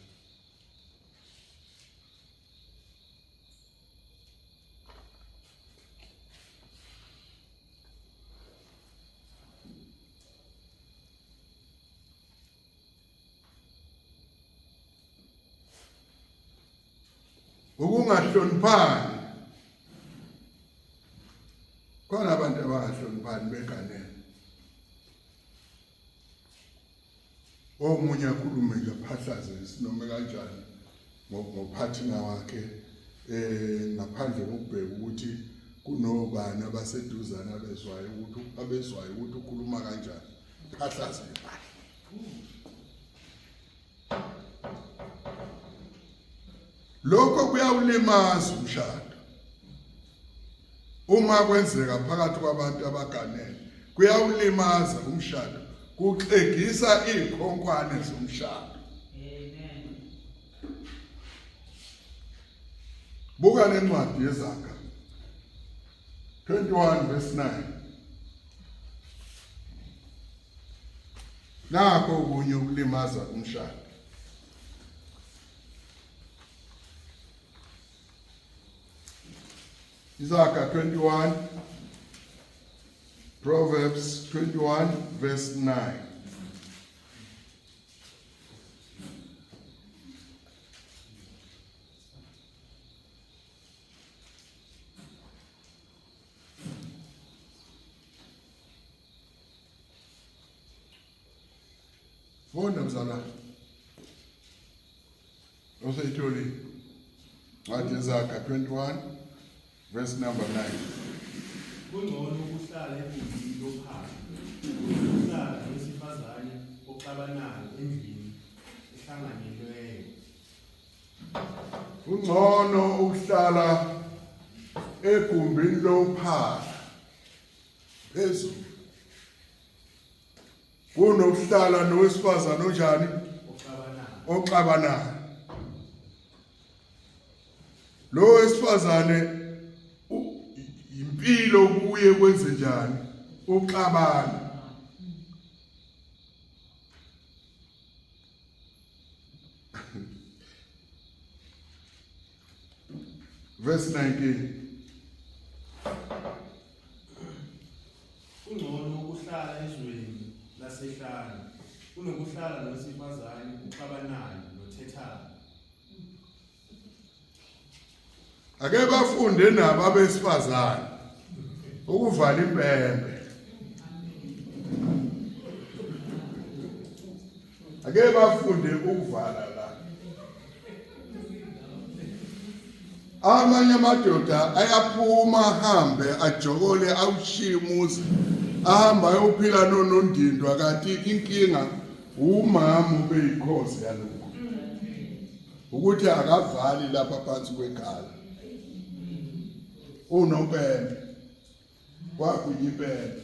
Ukungahloniphani. Khona abantu abangahloniphani beganele. Omunye akhulume nje aphahlaze isinome kanjani ngophathina wakhe eh ngaphandle kokubheka ukuthi kunobani abaseduzane abezwayo ukuthi abezwayo ukuthi ukhuluma kanjani phahlaze impahla lokho kuyawulimaza umshado uma kwenzeka phakathi kwabantu abaganele kuyawulimaza umshado kuxegisa izikhonkwane zomshado Amen. Buka lencwadi yeZaga 21 verse 9. Nakho okunye ukulimaza umshado. Izaga 21 Proverbs 21 verse 9. Funda mzalwane. Oseyitholile. Ncwadi yeZaga 21 verse number 9. Kungcono ukuhlala egumbini lophahla kunokuhlala nowesifazane oxabanayo endlini ehlanganyelweyo. Kungcono ukuhlala egumbini lophahla phezulu kunokuhlala nowesifazane onjani oxabanayo lo wesifazane impilo kuye kwenze njani uxabana Verse 19. Kungcono ukuhlala ezweni lasehlane kunokuhlala nowesifazane oxabanayo nothethayo. Ake bafunde nabo abesifazane ukuvala impempe. Ake bafunde ukuvala la. Amanye amadoda ayaphuma ahambe ajokole awushiye umuzi ahamba ayophila nonondindwa kanti inkinga umama ubeyikhozi yalokho ukuthi akavali lapha phansi kwekhala unompempe kwagwinya impempe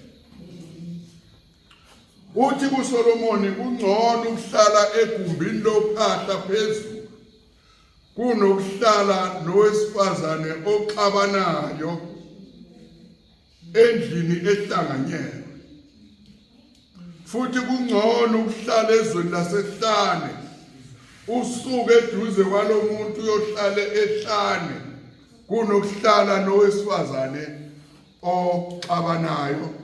uthi kuSolomoni kungcono ukuhlala egumbini lophahla phezulu kunokuhlala nowesifazane oxabanayo endlini ehlanganyelwe futhi kungcono ukuhlala ezweni lasehlane usuke eduze kwalomuntu uyohlale ehlane kunokuhlala nowesifazane oxabanayo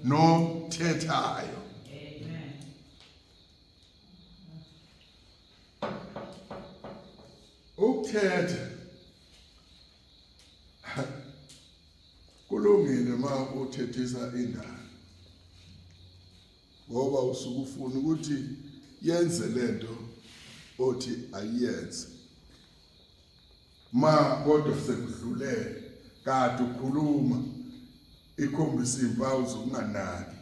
nothethayo. Ukuthetha kulungile uma uthethisa ingane ngoba usuke ufuna ukuthi yenze lento othi ayiyenze ma kodwa sekudlulele kade ukhuluma ikhombisa izimpawu zokunganaki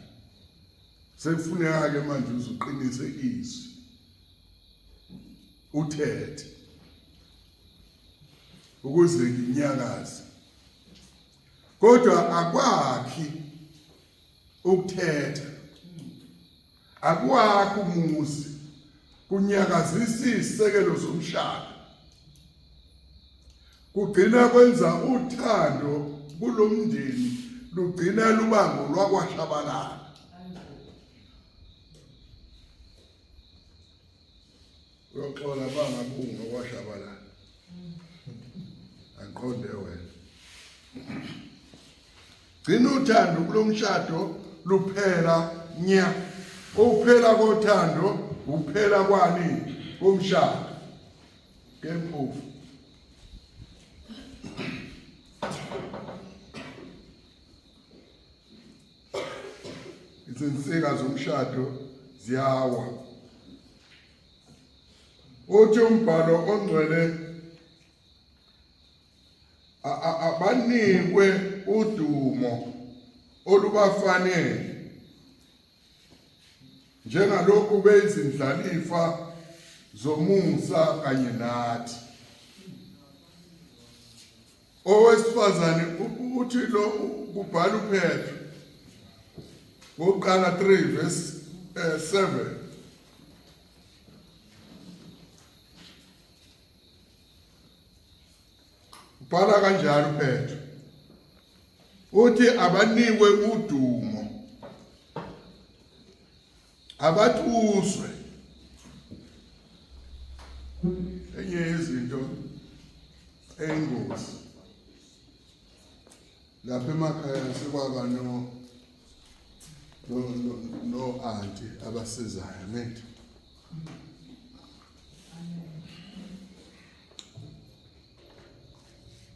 sekufuneka ke manje uzuqinise izwi uthethe ukuze nginyakaze kodwa akwakhi ukuthetha akwakhi umuzi kunyakazisa izisekelo zomshado kugcina kwenza uthando kulomndeni lugcina lubango lwakwashabalala uyoxola bangabunga kwashabalala angiqonde wena gcina uthando kulomshado luphela nya ukuphela kothando ukuphela kwani komshado ngempofu izinsika zomshado ziyawa uthi umbhalo ongcwele abanikwe udumo olubafanele njengalokhu beyizindlalifa zomusa kanye nathi owesifazane uthi lo kubhala uPetro wokuqala 3 verse 7 eh, Ubhala kanjalo uPetro. Uthi abanikwe udumo. Abatuswe. Enye izinto eyingozi. Lapha emakhaya sekwaba no no no auntie abasizayo ngithi.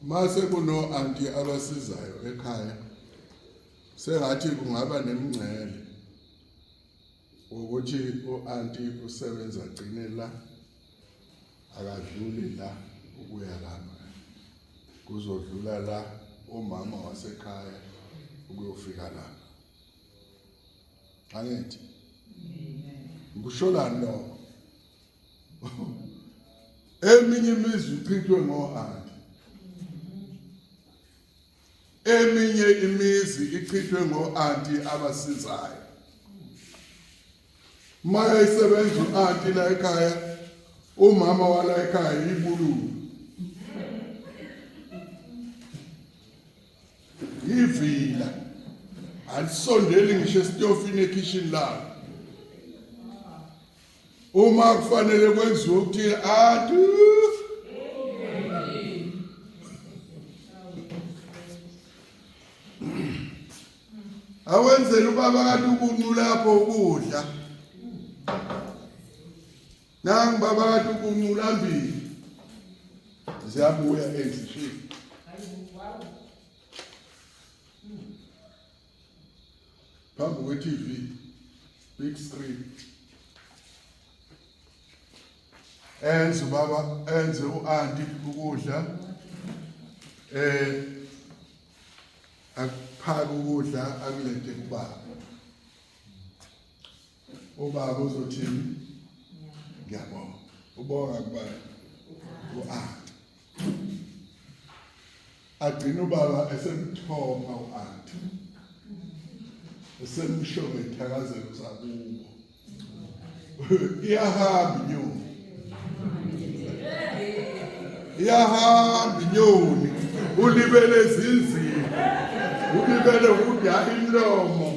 Mase kuno anti abasizayo ekhaya sengathi kungaba nemingcele ukuthi u-anti usebenza agcine la akadluli la ukuya lapha kuzodlula la umama wasekhaya ukuyofika lapha angithi ngisholani lokho eminye imizi ichithwe ngo-anti eminye imizi ichithwe ngo-anti abasizayo uma esebenza u-anti la ekhaya umama wala ekhaya yibululu ivila alisondeli ngisho esitofini ekhishini lalo uma kufanele kwenziwe ukuthi atu Awenzele ubaba kade ubuncu lapho ukudla. Nangu baba kade ubuncu lambile. Ziyabuya ezishini. Phambi kwe-TV big screen. Enze ubaba enze u-anti ukudla eh akuphake ukudla akulethe kubaba. Ubaba uzothini? Ngiyabonga. Ubonga kubani? U-anti. Agcina ubaba esemthopha u-anti. Esemsho ngethakazelo sakubo. Iyahamba inyoni. Iyahamba inyoni. Ulibele izinzipho. Ulibele ukudla imlomo.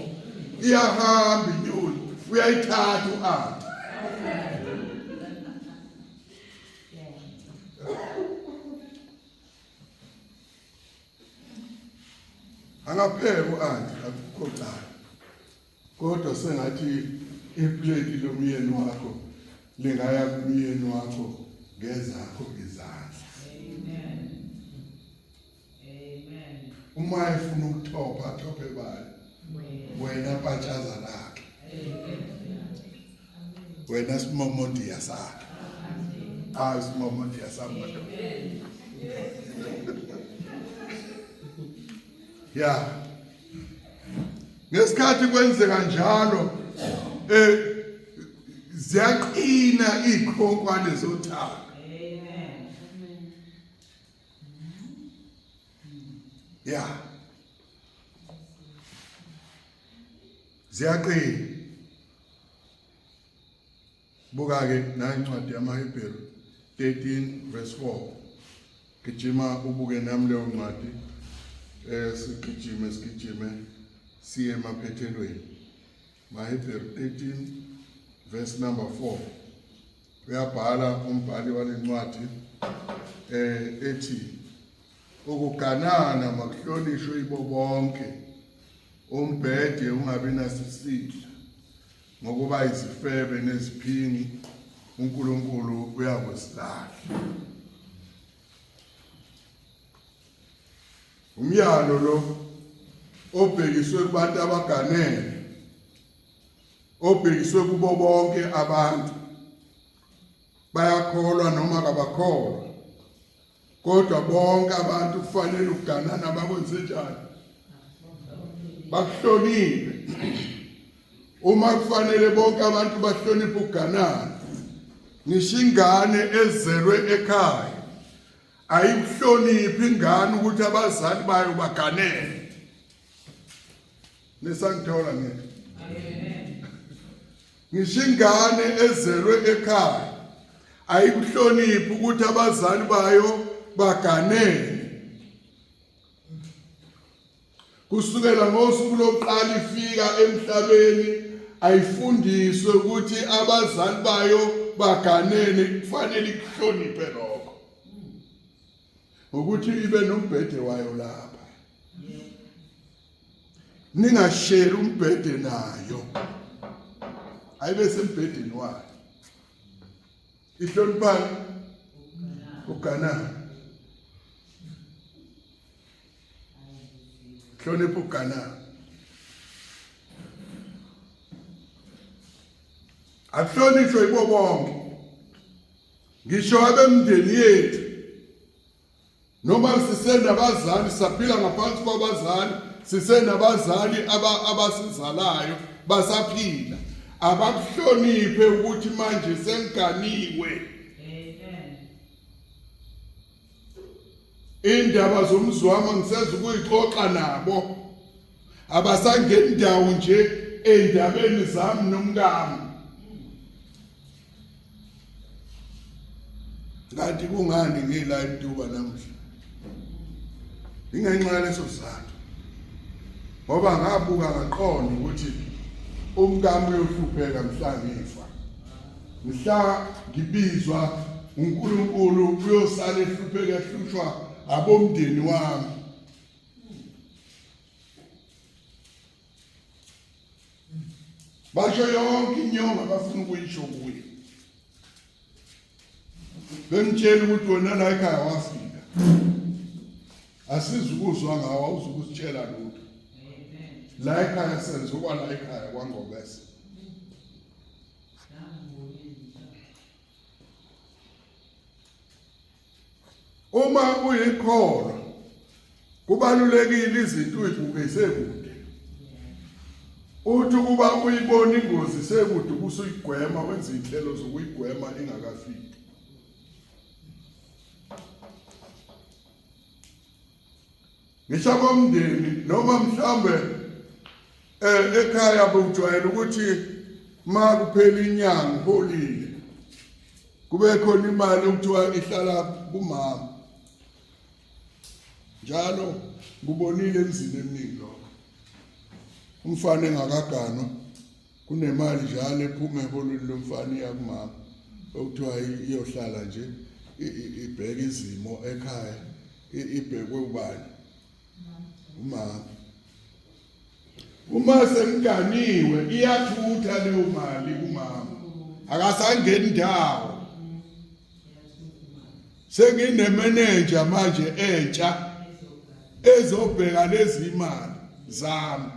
Iyahamba inyoni. Uyayithatha u-anti. Angapheka u-anti akukho cala. Kodwa sengathi ipleti lomyeni wakho lingaya kumyeni wakho ngezakho izandla. Amen. Amen. Uma efuna ukuthopha athophe bani? Wena patshaza lakhe. Wena simomondiya sakhe. Ah simomondiya sami madoda. Ya. Ngesikhathi kwenzeka njalo eh ziyaqina izikhonkwane zothando. Amen. Ya. Ziyaqina. Buka ke nayi incwadi yamaHebheru 13 verse 4. Gijima ubuke nami leyo ncwadi eh sigijime sigijime siye emaphethelweni. MaHebheru 13 verse number 4. Uyabhala umbhali walencwadi eh ethi ukuganana makuhlonishwe ibo bonke umbhede ungabi nasisidla ngokuba izifebe neziphingi uNkulunkulu uyakusilahla. Umyalo lo obhekiswe kubantu abaganene obhekiswe kubo bonke abantu bayakholwa noma kabakholwa kodwa bonke abantu kufanele ukuganana bakwenze njani bakuhloniphe uma kufanele bonke abantu bahloniphe ukuganana ngisho ingane ezelwe ekhaya ayikuhloniphi ingane ukuthi abazali bayo baganele nisangithola ngeke ngisho ingane ezelwe ekhaya ayikuhloniphi ukuthi abazali bayo baganele kusukela ngosuku lokuqala ifika emhlabeni ayifundiswe ukuthi abazali bayo baganene kufanele ikuhloniphe lokho ngokuthi ibe nombhede wayo lapha ningasheri umbhede nayo ayibe sembhedeni wayo ihloniphani uganana hlonipha uganana akuhlonishwe yibo bonke ngisho abemndeni yethu noma sisenabazali saphila ngaphansi kwabazali sisenabazali abasizalayo basaphila abakuhloniphe ukuthi manje sengiganiwe indaba zomzi wami angiseza ukuyixoxa nabo abasangeni ndawo nje ey'ndabeni zami nomkami kanti kungani ngila emtuba namuhla ingenxa yaleso sizathu ngoba ngabuka ngaqonda ukuthi umkami uyohlupheka mhla ngifa mhla ngibizwa uNkulunkulu uyosala ehlupheka ehlushwa abomndeni wami. Basho yonke inyongo abafuna ukuyisho kuye. Bemtshela ukuthi wena la ekhaya wafika. Asizukuzwa ngawo awuzukusitshela lutho. La ekhaya senza okwala ekhaya kwaNgobese. Uma uyikholwa kubalulekile izinto uyibuke sekude. Uthi ukuba uyibona ingozi sekude ubusuyigwema wenza inhlelo zokuyigwema ingakafiki. Ngisho abomndeni noma mhlambe eh ekhaya bewujwayele ukuthi ma kuphela inyanga uholile kube khona imali okuthiwa ihlala kumama njalo ngubonile emzini eminingi lokho umfana engakaganwa kunemali njalo ephuma eholweni lomfana iya kumama okuthiwa iyohlala nje ibheke izimo ekhaya ibhekwe ubani umama uma sekuganiwe iyathutha leyo mali kumama akasangeni ndawo senginemeneja manje entsha ezobheka lezi imali zami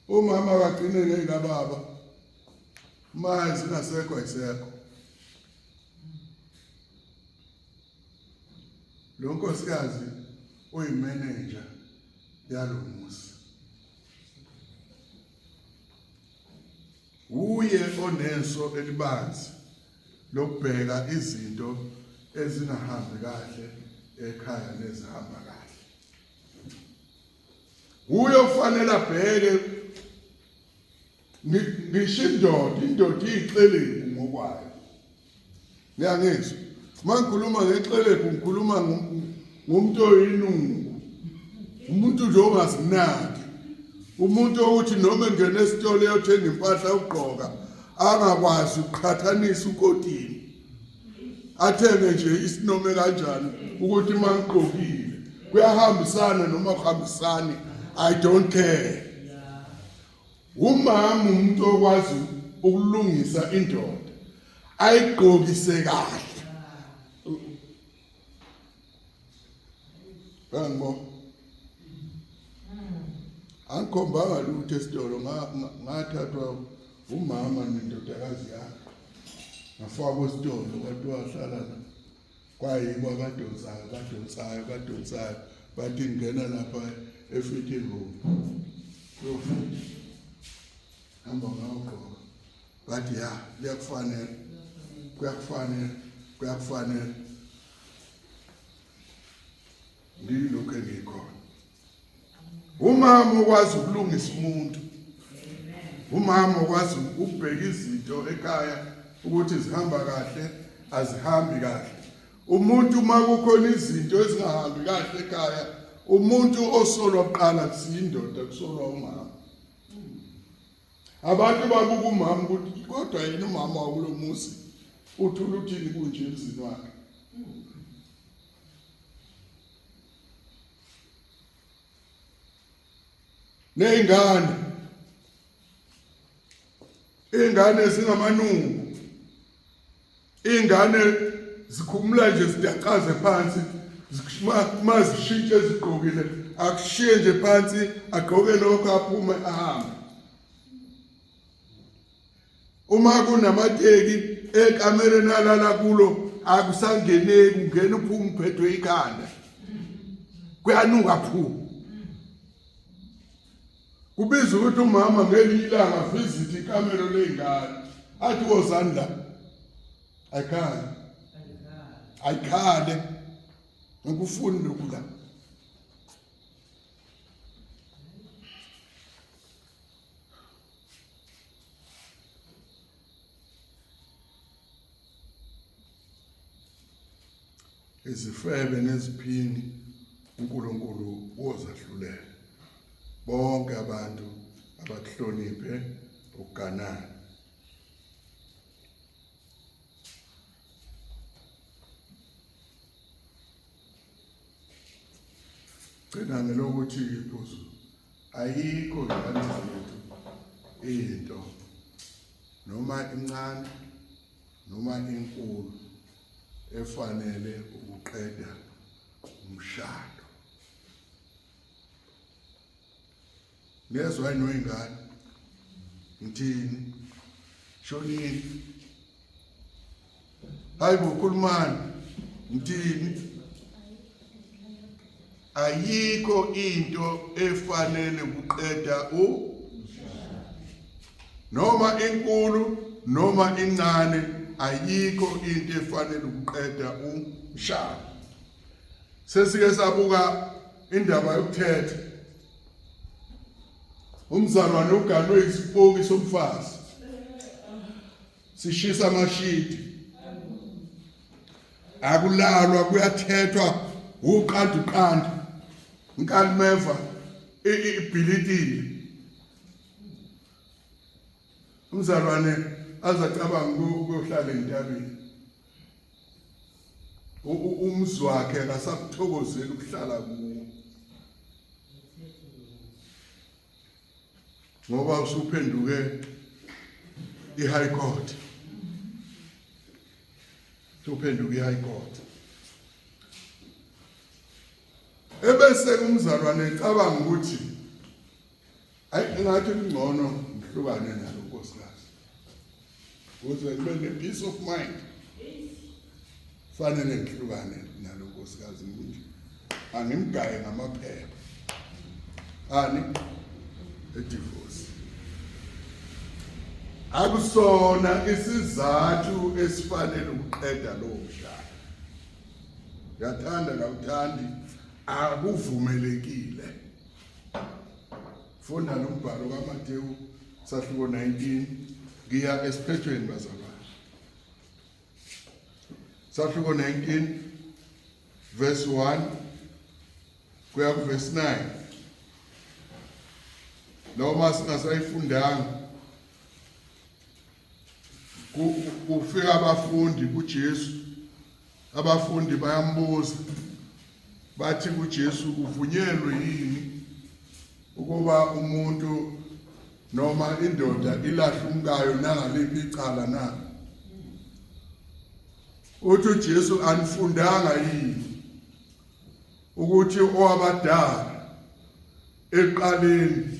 Umama akagcine ngeyikababa. Manje singasekho ayisekho. Lo nkosikazi uyimanager yalomuzi. Uye oneso elibanzi lokubheka izinto ezingahambi kahle ekhaya nezihamba kahle. Uye ofanele abheke ngisho indoda indoda iyixelebu ngokwayo ngiyangizwa uma ngikhuluma ngexelebu ngikhuluma ngomuntu oyinuku umuntu nje ongazinaki umuntu okuthi noma engena esitolo eyothenga impahla yokugqoka angakwazi ukuqhathanisa ukotini athenge nje isinome kanjani ukuthi uma ngigqokile kuyahambisana noma kuhambisani i don't care umama umuntu okwazi ukulungisa indoda ayigqokise kahle Bangibo Angikhombanga lutho esitolo ngathathwa umama nendodakazi yakhe ngafakwa esitolo kwathiwa hlala la kwayibo abadonsayo badonsayo badonsayo bathi ngena lapha e-fitting room yofunda hamba ngawugqoka bathi ya kuyakufanele kuyakufanele kuyakufanele ngilokhu engikhona umama okwazi ukulungisa umuntu umama okwazi ukubheka izinto ekhaya ukuthi zihamba kahle azihambi kahle umuntu uma kukhona izinto ezingahambi kahle ekhaya umuntu osolwa kuqala kusiyindoda kusolwa umama Abantu babuka umama ukuthi kodwa yena umama wakulo muzi uthula uthini kunje emzini wakhe. Ney'ngane iy'ngane zingamanuku Iy'ngane zikhumula nje zidacaze phansi mazishintshe ezigqokile akushiye nje phansi agqoke lokho aphume ahambe. Uma kunamateki ekamereni alala kulo akusangeneki ungena uphume uphethwe ikhanda. Kuyanuka phu. Kubiza ukuthi umama ngelinye ilanga visit ikamelo ley'ngane athi wozani la ayikhale ayikhale ngikufuni lokhu la Izifebe neziphingi uNkulunkulu wozahlulela bonke abantu abakuhloniphe ukuganana. Gcina ngelokuthi iphuzu ayikho ingane zethu into noma incane noma inkulu efanele ukuqeda umshado. Ngezwa yini wengane? Ngithini? Shonini? Hayi bo khulumani. Ngithini? Ayikho into efanele ukuqeda u noma inkulu noma incane ayikho into efanele ukuqeda umshado. Sesike sabuka indaba yokuthetha. Umzalwane uganwe isipoki somfazi. Sishisa amashidi. Akulalwa kuyathethwa uqanda uqanda. Inkalimeva ibhilitile. Umzalwane azacabanga ukuyohlala entabeni. Umzi wakhe akasakuthokozeli ukuhlala kuwo. Ngoba usuphenduke i-high court. Usuphenduke i-high court. Ebese umzalwane ecabanga ukuthi ayi engathi kungcono ngihlukane nalo nkosikazi. Ukuze ngibe ne-peace of mind. Fanele ngihlukane nalo nkosikazi nje. Angimgaye ngamaphepha. Ani edivorce. Akusona isizathu esifanele ukuqeda lowo mshado. Uyathanda kawuthandi akuvumelekile. Funda lo mbhalo kaMateyu sahluko 19 ngiya esiphethweni bazalwane. Sahluko 19 verse 1 kuya ku verse 9. Noma singasayifundanga kufika abafundi kuJesu abafundi bayambuza bathi kuJesu kuvunyelwe yini ukuba umuntu noma indoda ilahle umkayo nangaliphi icala na? Uthi uJesu anifundanga yini ukuthi owabadala eqaleni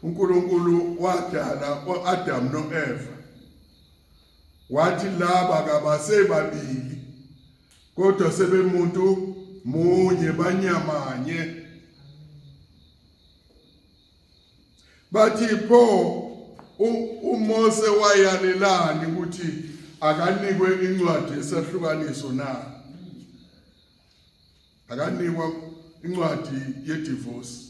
uNkulunkulu wadala uAdam noEva wathi laba kabasebabili kodwa sebemuntu munye banyamanye bathi pho uMose wayalelani ukuthi akanikwe incwadi yesahlukaniso na? Akanikwa incwadi yedivorce.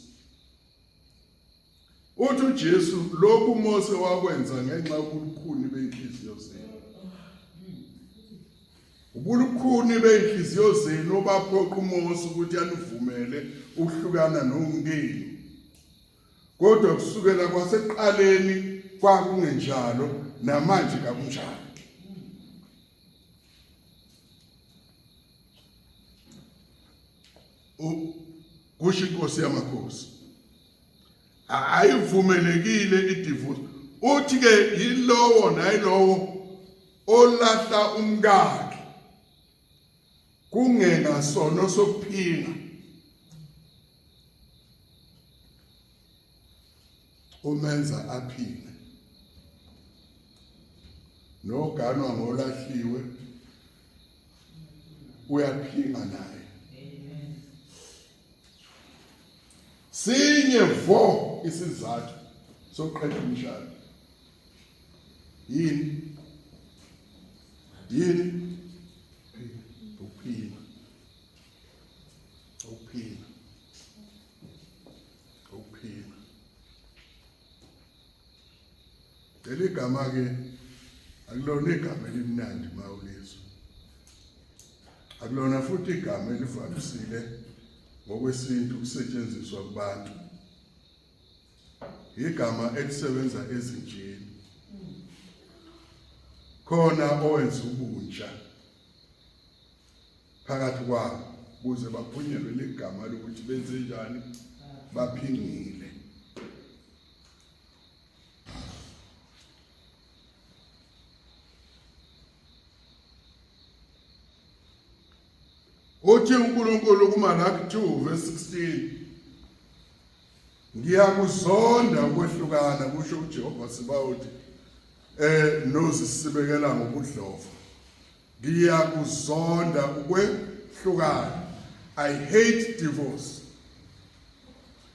Uthi uJesu lokhu uMose wakwenza ngenxa yobulukhuni beyinhliziyo zenu. Ubulukhuni beyinhliziyo zenu obaphoqa uMose ukuthi anivumele ukuhlukana nomndeni. Kodwa kusukela kwasekuqaleni kwakungenjalo namanje kakunjalo. Kusho inkosi yamakhosi. Ayivumelekile idivorce. Uthi ke yilowo nayilowo olahla umkakhe kungena sono sokuphinga umenza aphile noganwa ngolahliwe uyaphinga naye. Sinye vo isizathu sokuqeda umshado. Yini? Yini? Ukuphila. Ukuphila. Ukuphila. Leli gama ke akulona igama elimnandi mawulizwa. Akulona futhi igama elivamisile ngokwesintu ukusetshenziswa kubantu. Igama elisebenza ezinjeni. Khona owenza ubunja phakathi kwabo kuze baphunyelwe ligama lokuthi benze njani baphingile. Uthi uNkulunkulu kuMalaki 2 verse 16 Ngiyakuzonda ukwehlukana kusho uJehova Sibawoti nozisibekela ngobudlova. Ngiyakuzonda ukwehlukana. I hate divorce.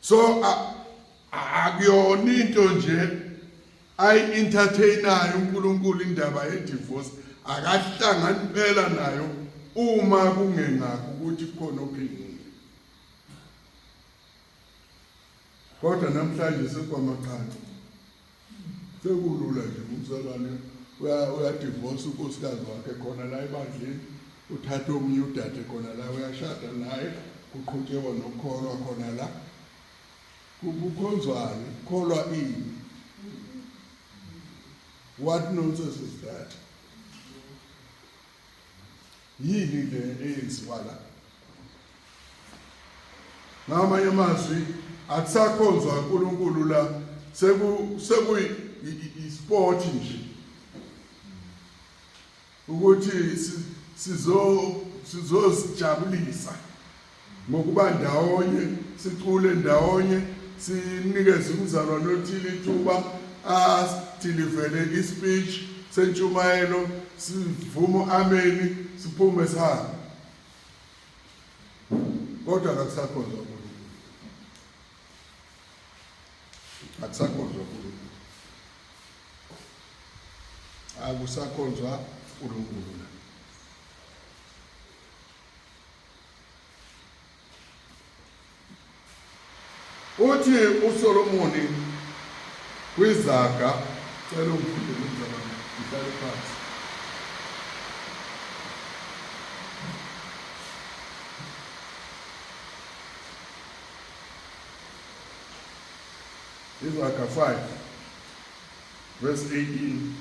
So akuyona into nje ayi-entertainayo uNkulunkulu indaba ye-divorce akahlangani phela nayo uma kungengakho ukuthi kukhona ophingile. Kodwa namhlanje sekwamaqhanqa sekulula nje umzalwane uyadivorce unkosikazi wakhe khona la ebandleni uthatha omunye udade khona la uyashada naye kuqhutshekwa nokukholwa khona la kukhonzwani kukholwa ini what nonsense is that Yini le eyenziwa la? Ngamanye amazwi akusakhonzwa uNkulunkulu la seku sekuyi isport nje. Ukuthi sizo sizozijabulisa ngokuba ndawonye sicule ndawonye sinikeze umzalwane othile ithuba asidilivele ispeech sentshumayelo sivume ameni siphume sihambe kodwa akakusakhonzwa uNkulunkulu akusakhonzwa uNkulunkulu akusakhonzwa uNkulunkulu la Uthi uSolomoni kwizaga cela ungifundele umzalwane ngihlale phansi. Izaga 5 verse 18.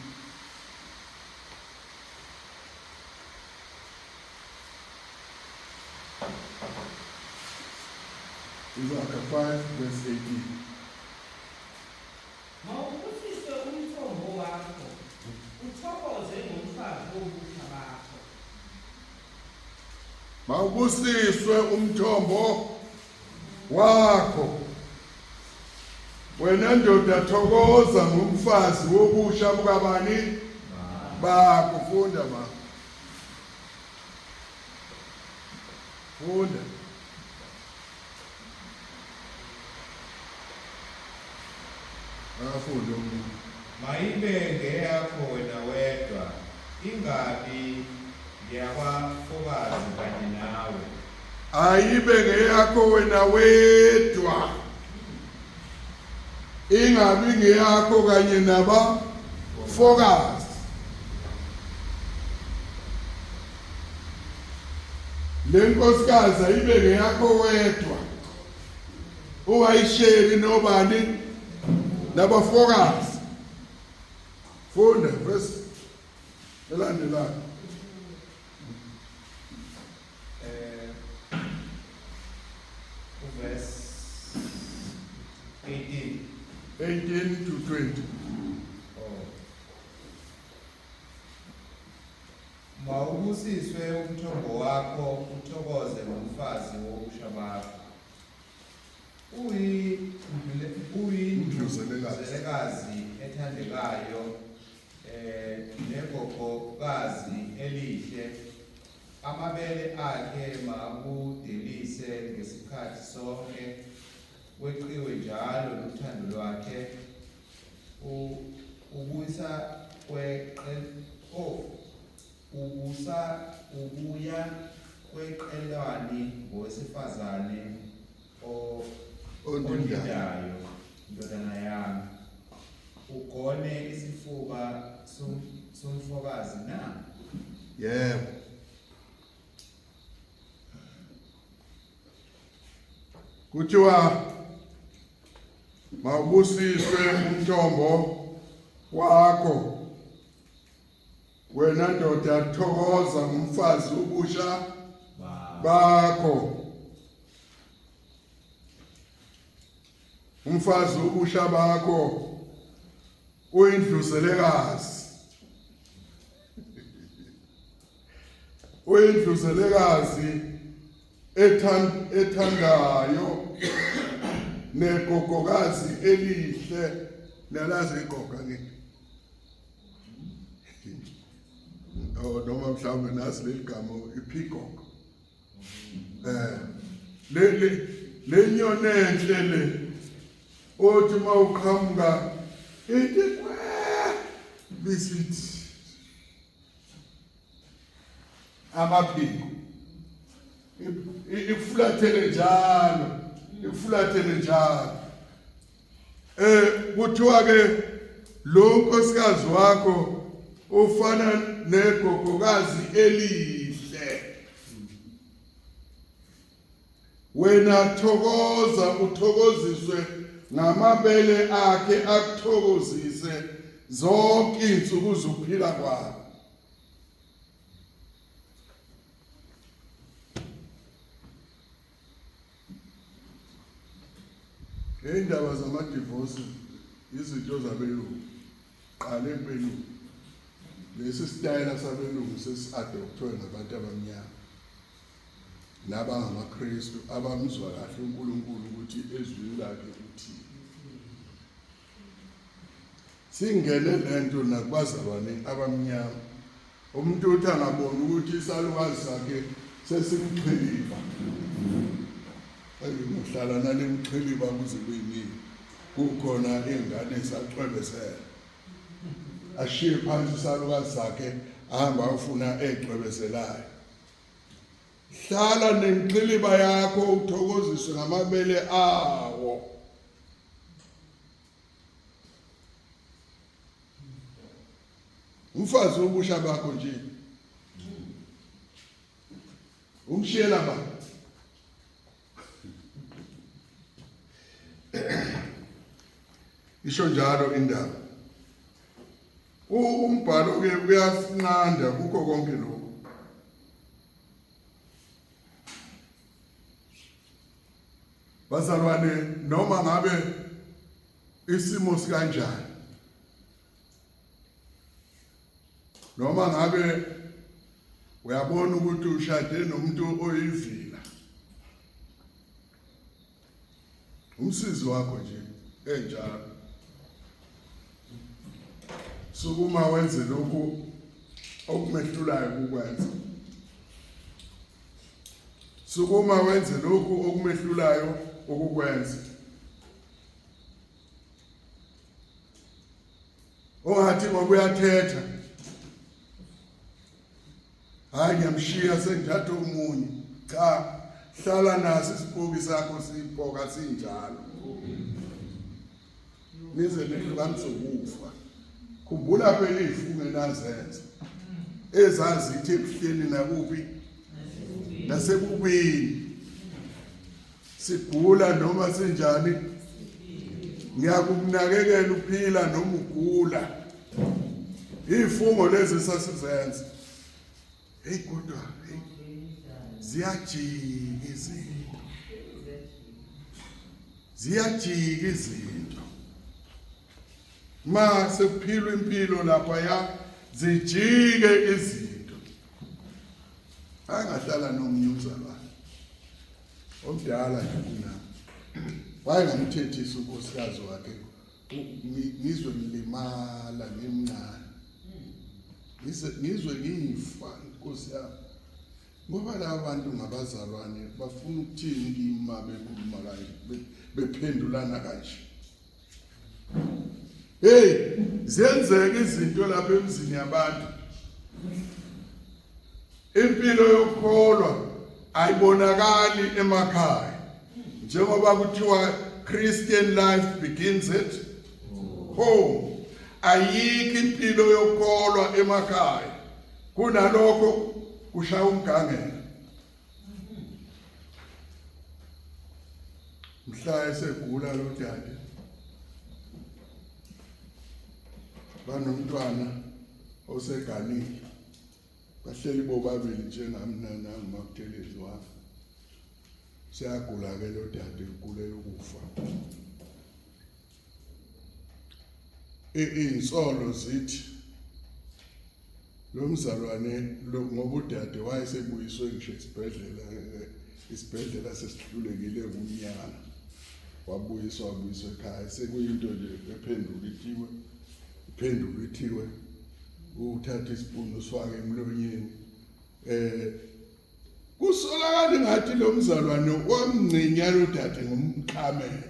Isaka 5 verse 18. Mawubusiswe umthombo wakho, uthokoze ngomfazi wobusha bakho. Mawubusiswe umthombo wakho. Wena ndoda thokoza ngomfazi wobusha bukabani? Bakho funda ma. Funda. Akafunde umuntu. Mayibe ngeyakho wena wedwa, ingabi ngeyabafokazi kanye nawe. Ayibe ngeyakho wena wedwa. Ingabi ngeyakho kanye nabafokazi. Le nkosikazi ayibe ngeyakho wedwa. Ungayisheli nobani nabafokazi. Funda verse elandelayo. Uverse 18. 18 to 20. Oh. Mawubusiswe umthombo wakho uthokoze ngomfazi wobusha bakho. Uyindluzelekazi ethandekayo negogokazi elihle amabele akhe makudelise ngesikhathi sonke weqiwe njalo luthando lwakhe ubuyisa kweqe oh ubusa ubuya kweqelwani ngowesifazane ondindayo ndodana yami ugone isifuba somfokazi na yebo Kuthiwa mawubusiswe umthombo wakho wena ndoda thokoza ngomfazi ubusha bakho umfazi ubusha bakho uyindluzelekazi uyindluzelekazi Ethandayo negogokazi elihle. Nalazi igoga ngithi, oh, noma mhlawumbe nazi leli gama, i-peacock. Le nyoni enhle le othi uma uqhamuka ithi kwe, bisithi amaphiko ikufulathele njalo, ikufulathele njalo. Kuthiwa ke lo nkosikazi wakho ufana negogokazi elihle. Wena thokoza, uthokoziswe ngamabele akhe, akuthokozise zonke izinsuku zokuphila kwakho. Indaba zama-divorce izinto zabelungu, qale kubelungu. Lesi sitayela sabelungu sesi-adoptwe ngabantu abamnyama nabangamaKristu abamzwa kahle uNkulunkulu ukuthi ezwini lakhe uthini. Singene lento nakubazalwane abamnyama. Umuntu uthi angabona ukuthi isalukazi sakhe sesimxhiliba, ngihlala nale mxhiliba kuze kuyinini, kukhona ingane esacwebezela, ashiye phansi isalukazi sakhe, ahamba ayofuna ecwebezelayo. Hlala nemxhiliba yakho, uthokoziswe ngamabele awo. Umfazi wobusha bakho nje umshiyela ba isho njalo indaba. Umbhalo ke uyasinqanda kukho konke lokhu. Bazalwane, noma ngabe isimo sikanjani, noma ngabe uyabona ukuthi ushade nomuntu oyivila, umsizi wakho nje enjalo, sukuma wenze lokhu okumehlulayo ukukwenza. Sukuma wenze lokhu okumehlulayo ukukwenza. Ungathi ngoba uyathetha, hayi, ngiyamshiya, sengithatha omunye. Cha, hlala naso isipoki sakho, sipoka sinjalo nize nehlukaniswe ukufa. Khumbula phela izifungo enazenza ezazithi ebuhleni nakuphi nasebubini, sigula noma sinjani, ngiyakunakekela uphila noma ugula. Izifungo lezi sasizenza. Hey, kodwa hey, ziyajika izinto, ziyajika izinto ma sekuphilwa impilo lapha, ya, zijike izinto. Angahlala nomunye umzalwane omdala nje kunami, wayengamthethisi unkosikazi wakhe. Ngizwe ngilimala ngimncane, ngizwe ngifa, inkosi yami, ngoba laba bantu ngabazalwane, bafuna ukuthini kimi ma bekhuluma kanje, bephendulana kanje? Hey, ziyenzeka izinto lapha emzini yabantu. Impilo yokukholwa ayibonakali emakhaya, njengoba kuthiwa Christian life begins at home. Ayikho impilo yokukholwa emakhaya, kunalokho kushaya umgangela. Mhla esegula lo dade, banomntwana oseganile, bahleli bobabili njengami nanguMaButhelezi wami. Seyagula-ke lo dade, ugulela ukufa. Iy'nsolo zithi lo mzalwane, ngoba udade wayesebuyiswe ngisho esibhedlela. Isibhedlela sesihlulekile kumnyana, wabuyiswa, wabuyiswa ekhaya. Sekuyinto nje ephenduka ithiwe, iphenduka ithiwe, uthatha isipuni usifake emlonyeni. Kusolakala ngathi lo mzalwane wamngcinya lo dade ngomqamelo,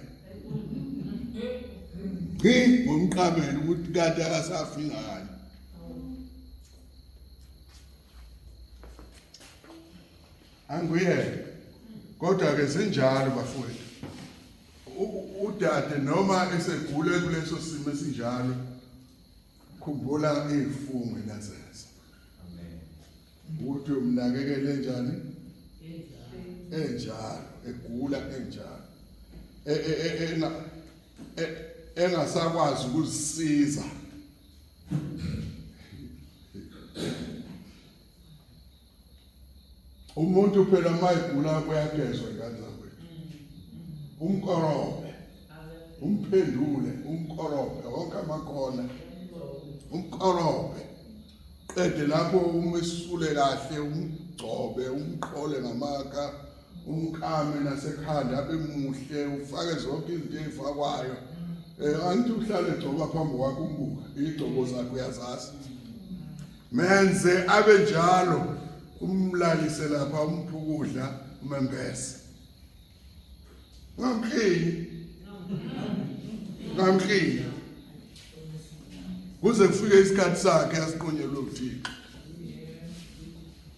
ngci ngomqamelo, ukuthi kade akasafi ngani. Anguyena, kodwa ke zinjalo bafowethu. Udade noma esegule kuleso simo esinjalo, khumbula izifungo enazenza. Amen. Ukuthi umnakekele njani enjalo, egula enjalo, engasakwazi ukuzisiza. Umuntu phela mayegula kuyagezwa ingane zakwethu, umkorobhe, umphendule, umkorobhe wonke amakhona, umkorobhe, qede lapho umesule kahle, umgcobe, umqhole ngamakha, umkhame nasekhanda abe muhle, ufake zonke izinto ezifakwayo. Angithi uhlale egcoba phambi kwakho, umbuka igcobo zakhe uyazazi. Menze abe njalo, umlalise lapha, umuphe ukudla, umembese, ungamklinyi, ungamklinyi kuze kufike isikhathi sakhe asiqunyelwe uThixo.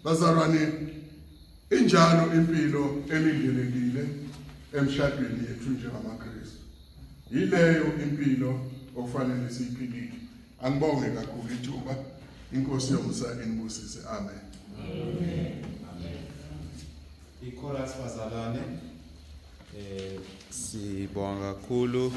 Bazalwane, injalo impilo elindelekile emshadweni yethu njengamaKristu. Yileyo impilo okufanele siyiphilile. Angibonge kakhulu ithuba. Inkosi yomusa inibusise. Amen. Amen. Ichorus, bazalwane. Sibonga kakhulu.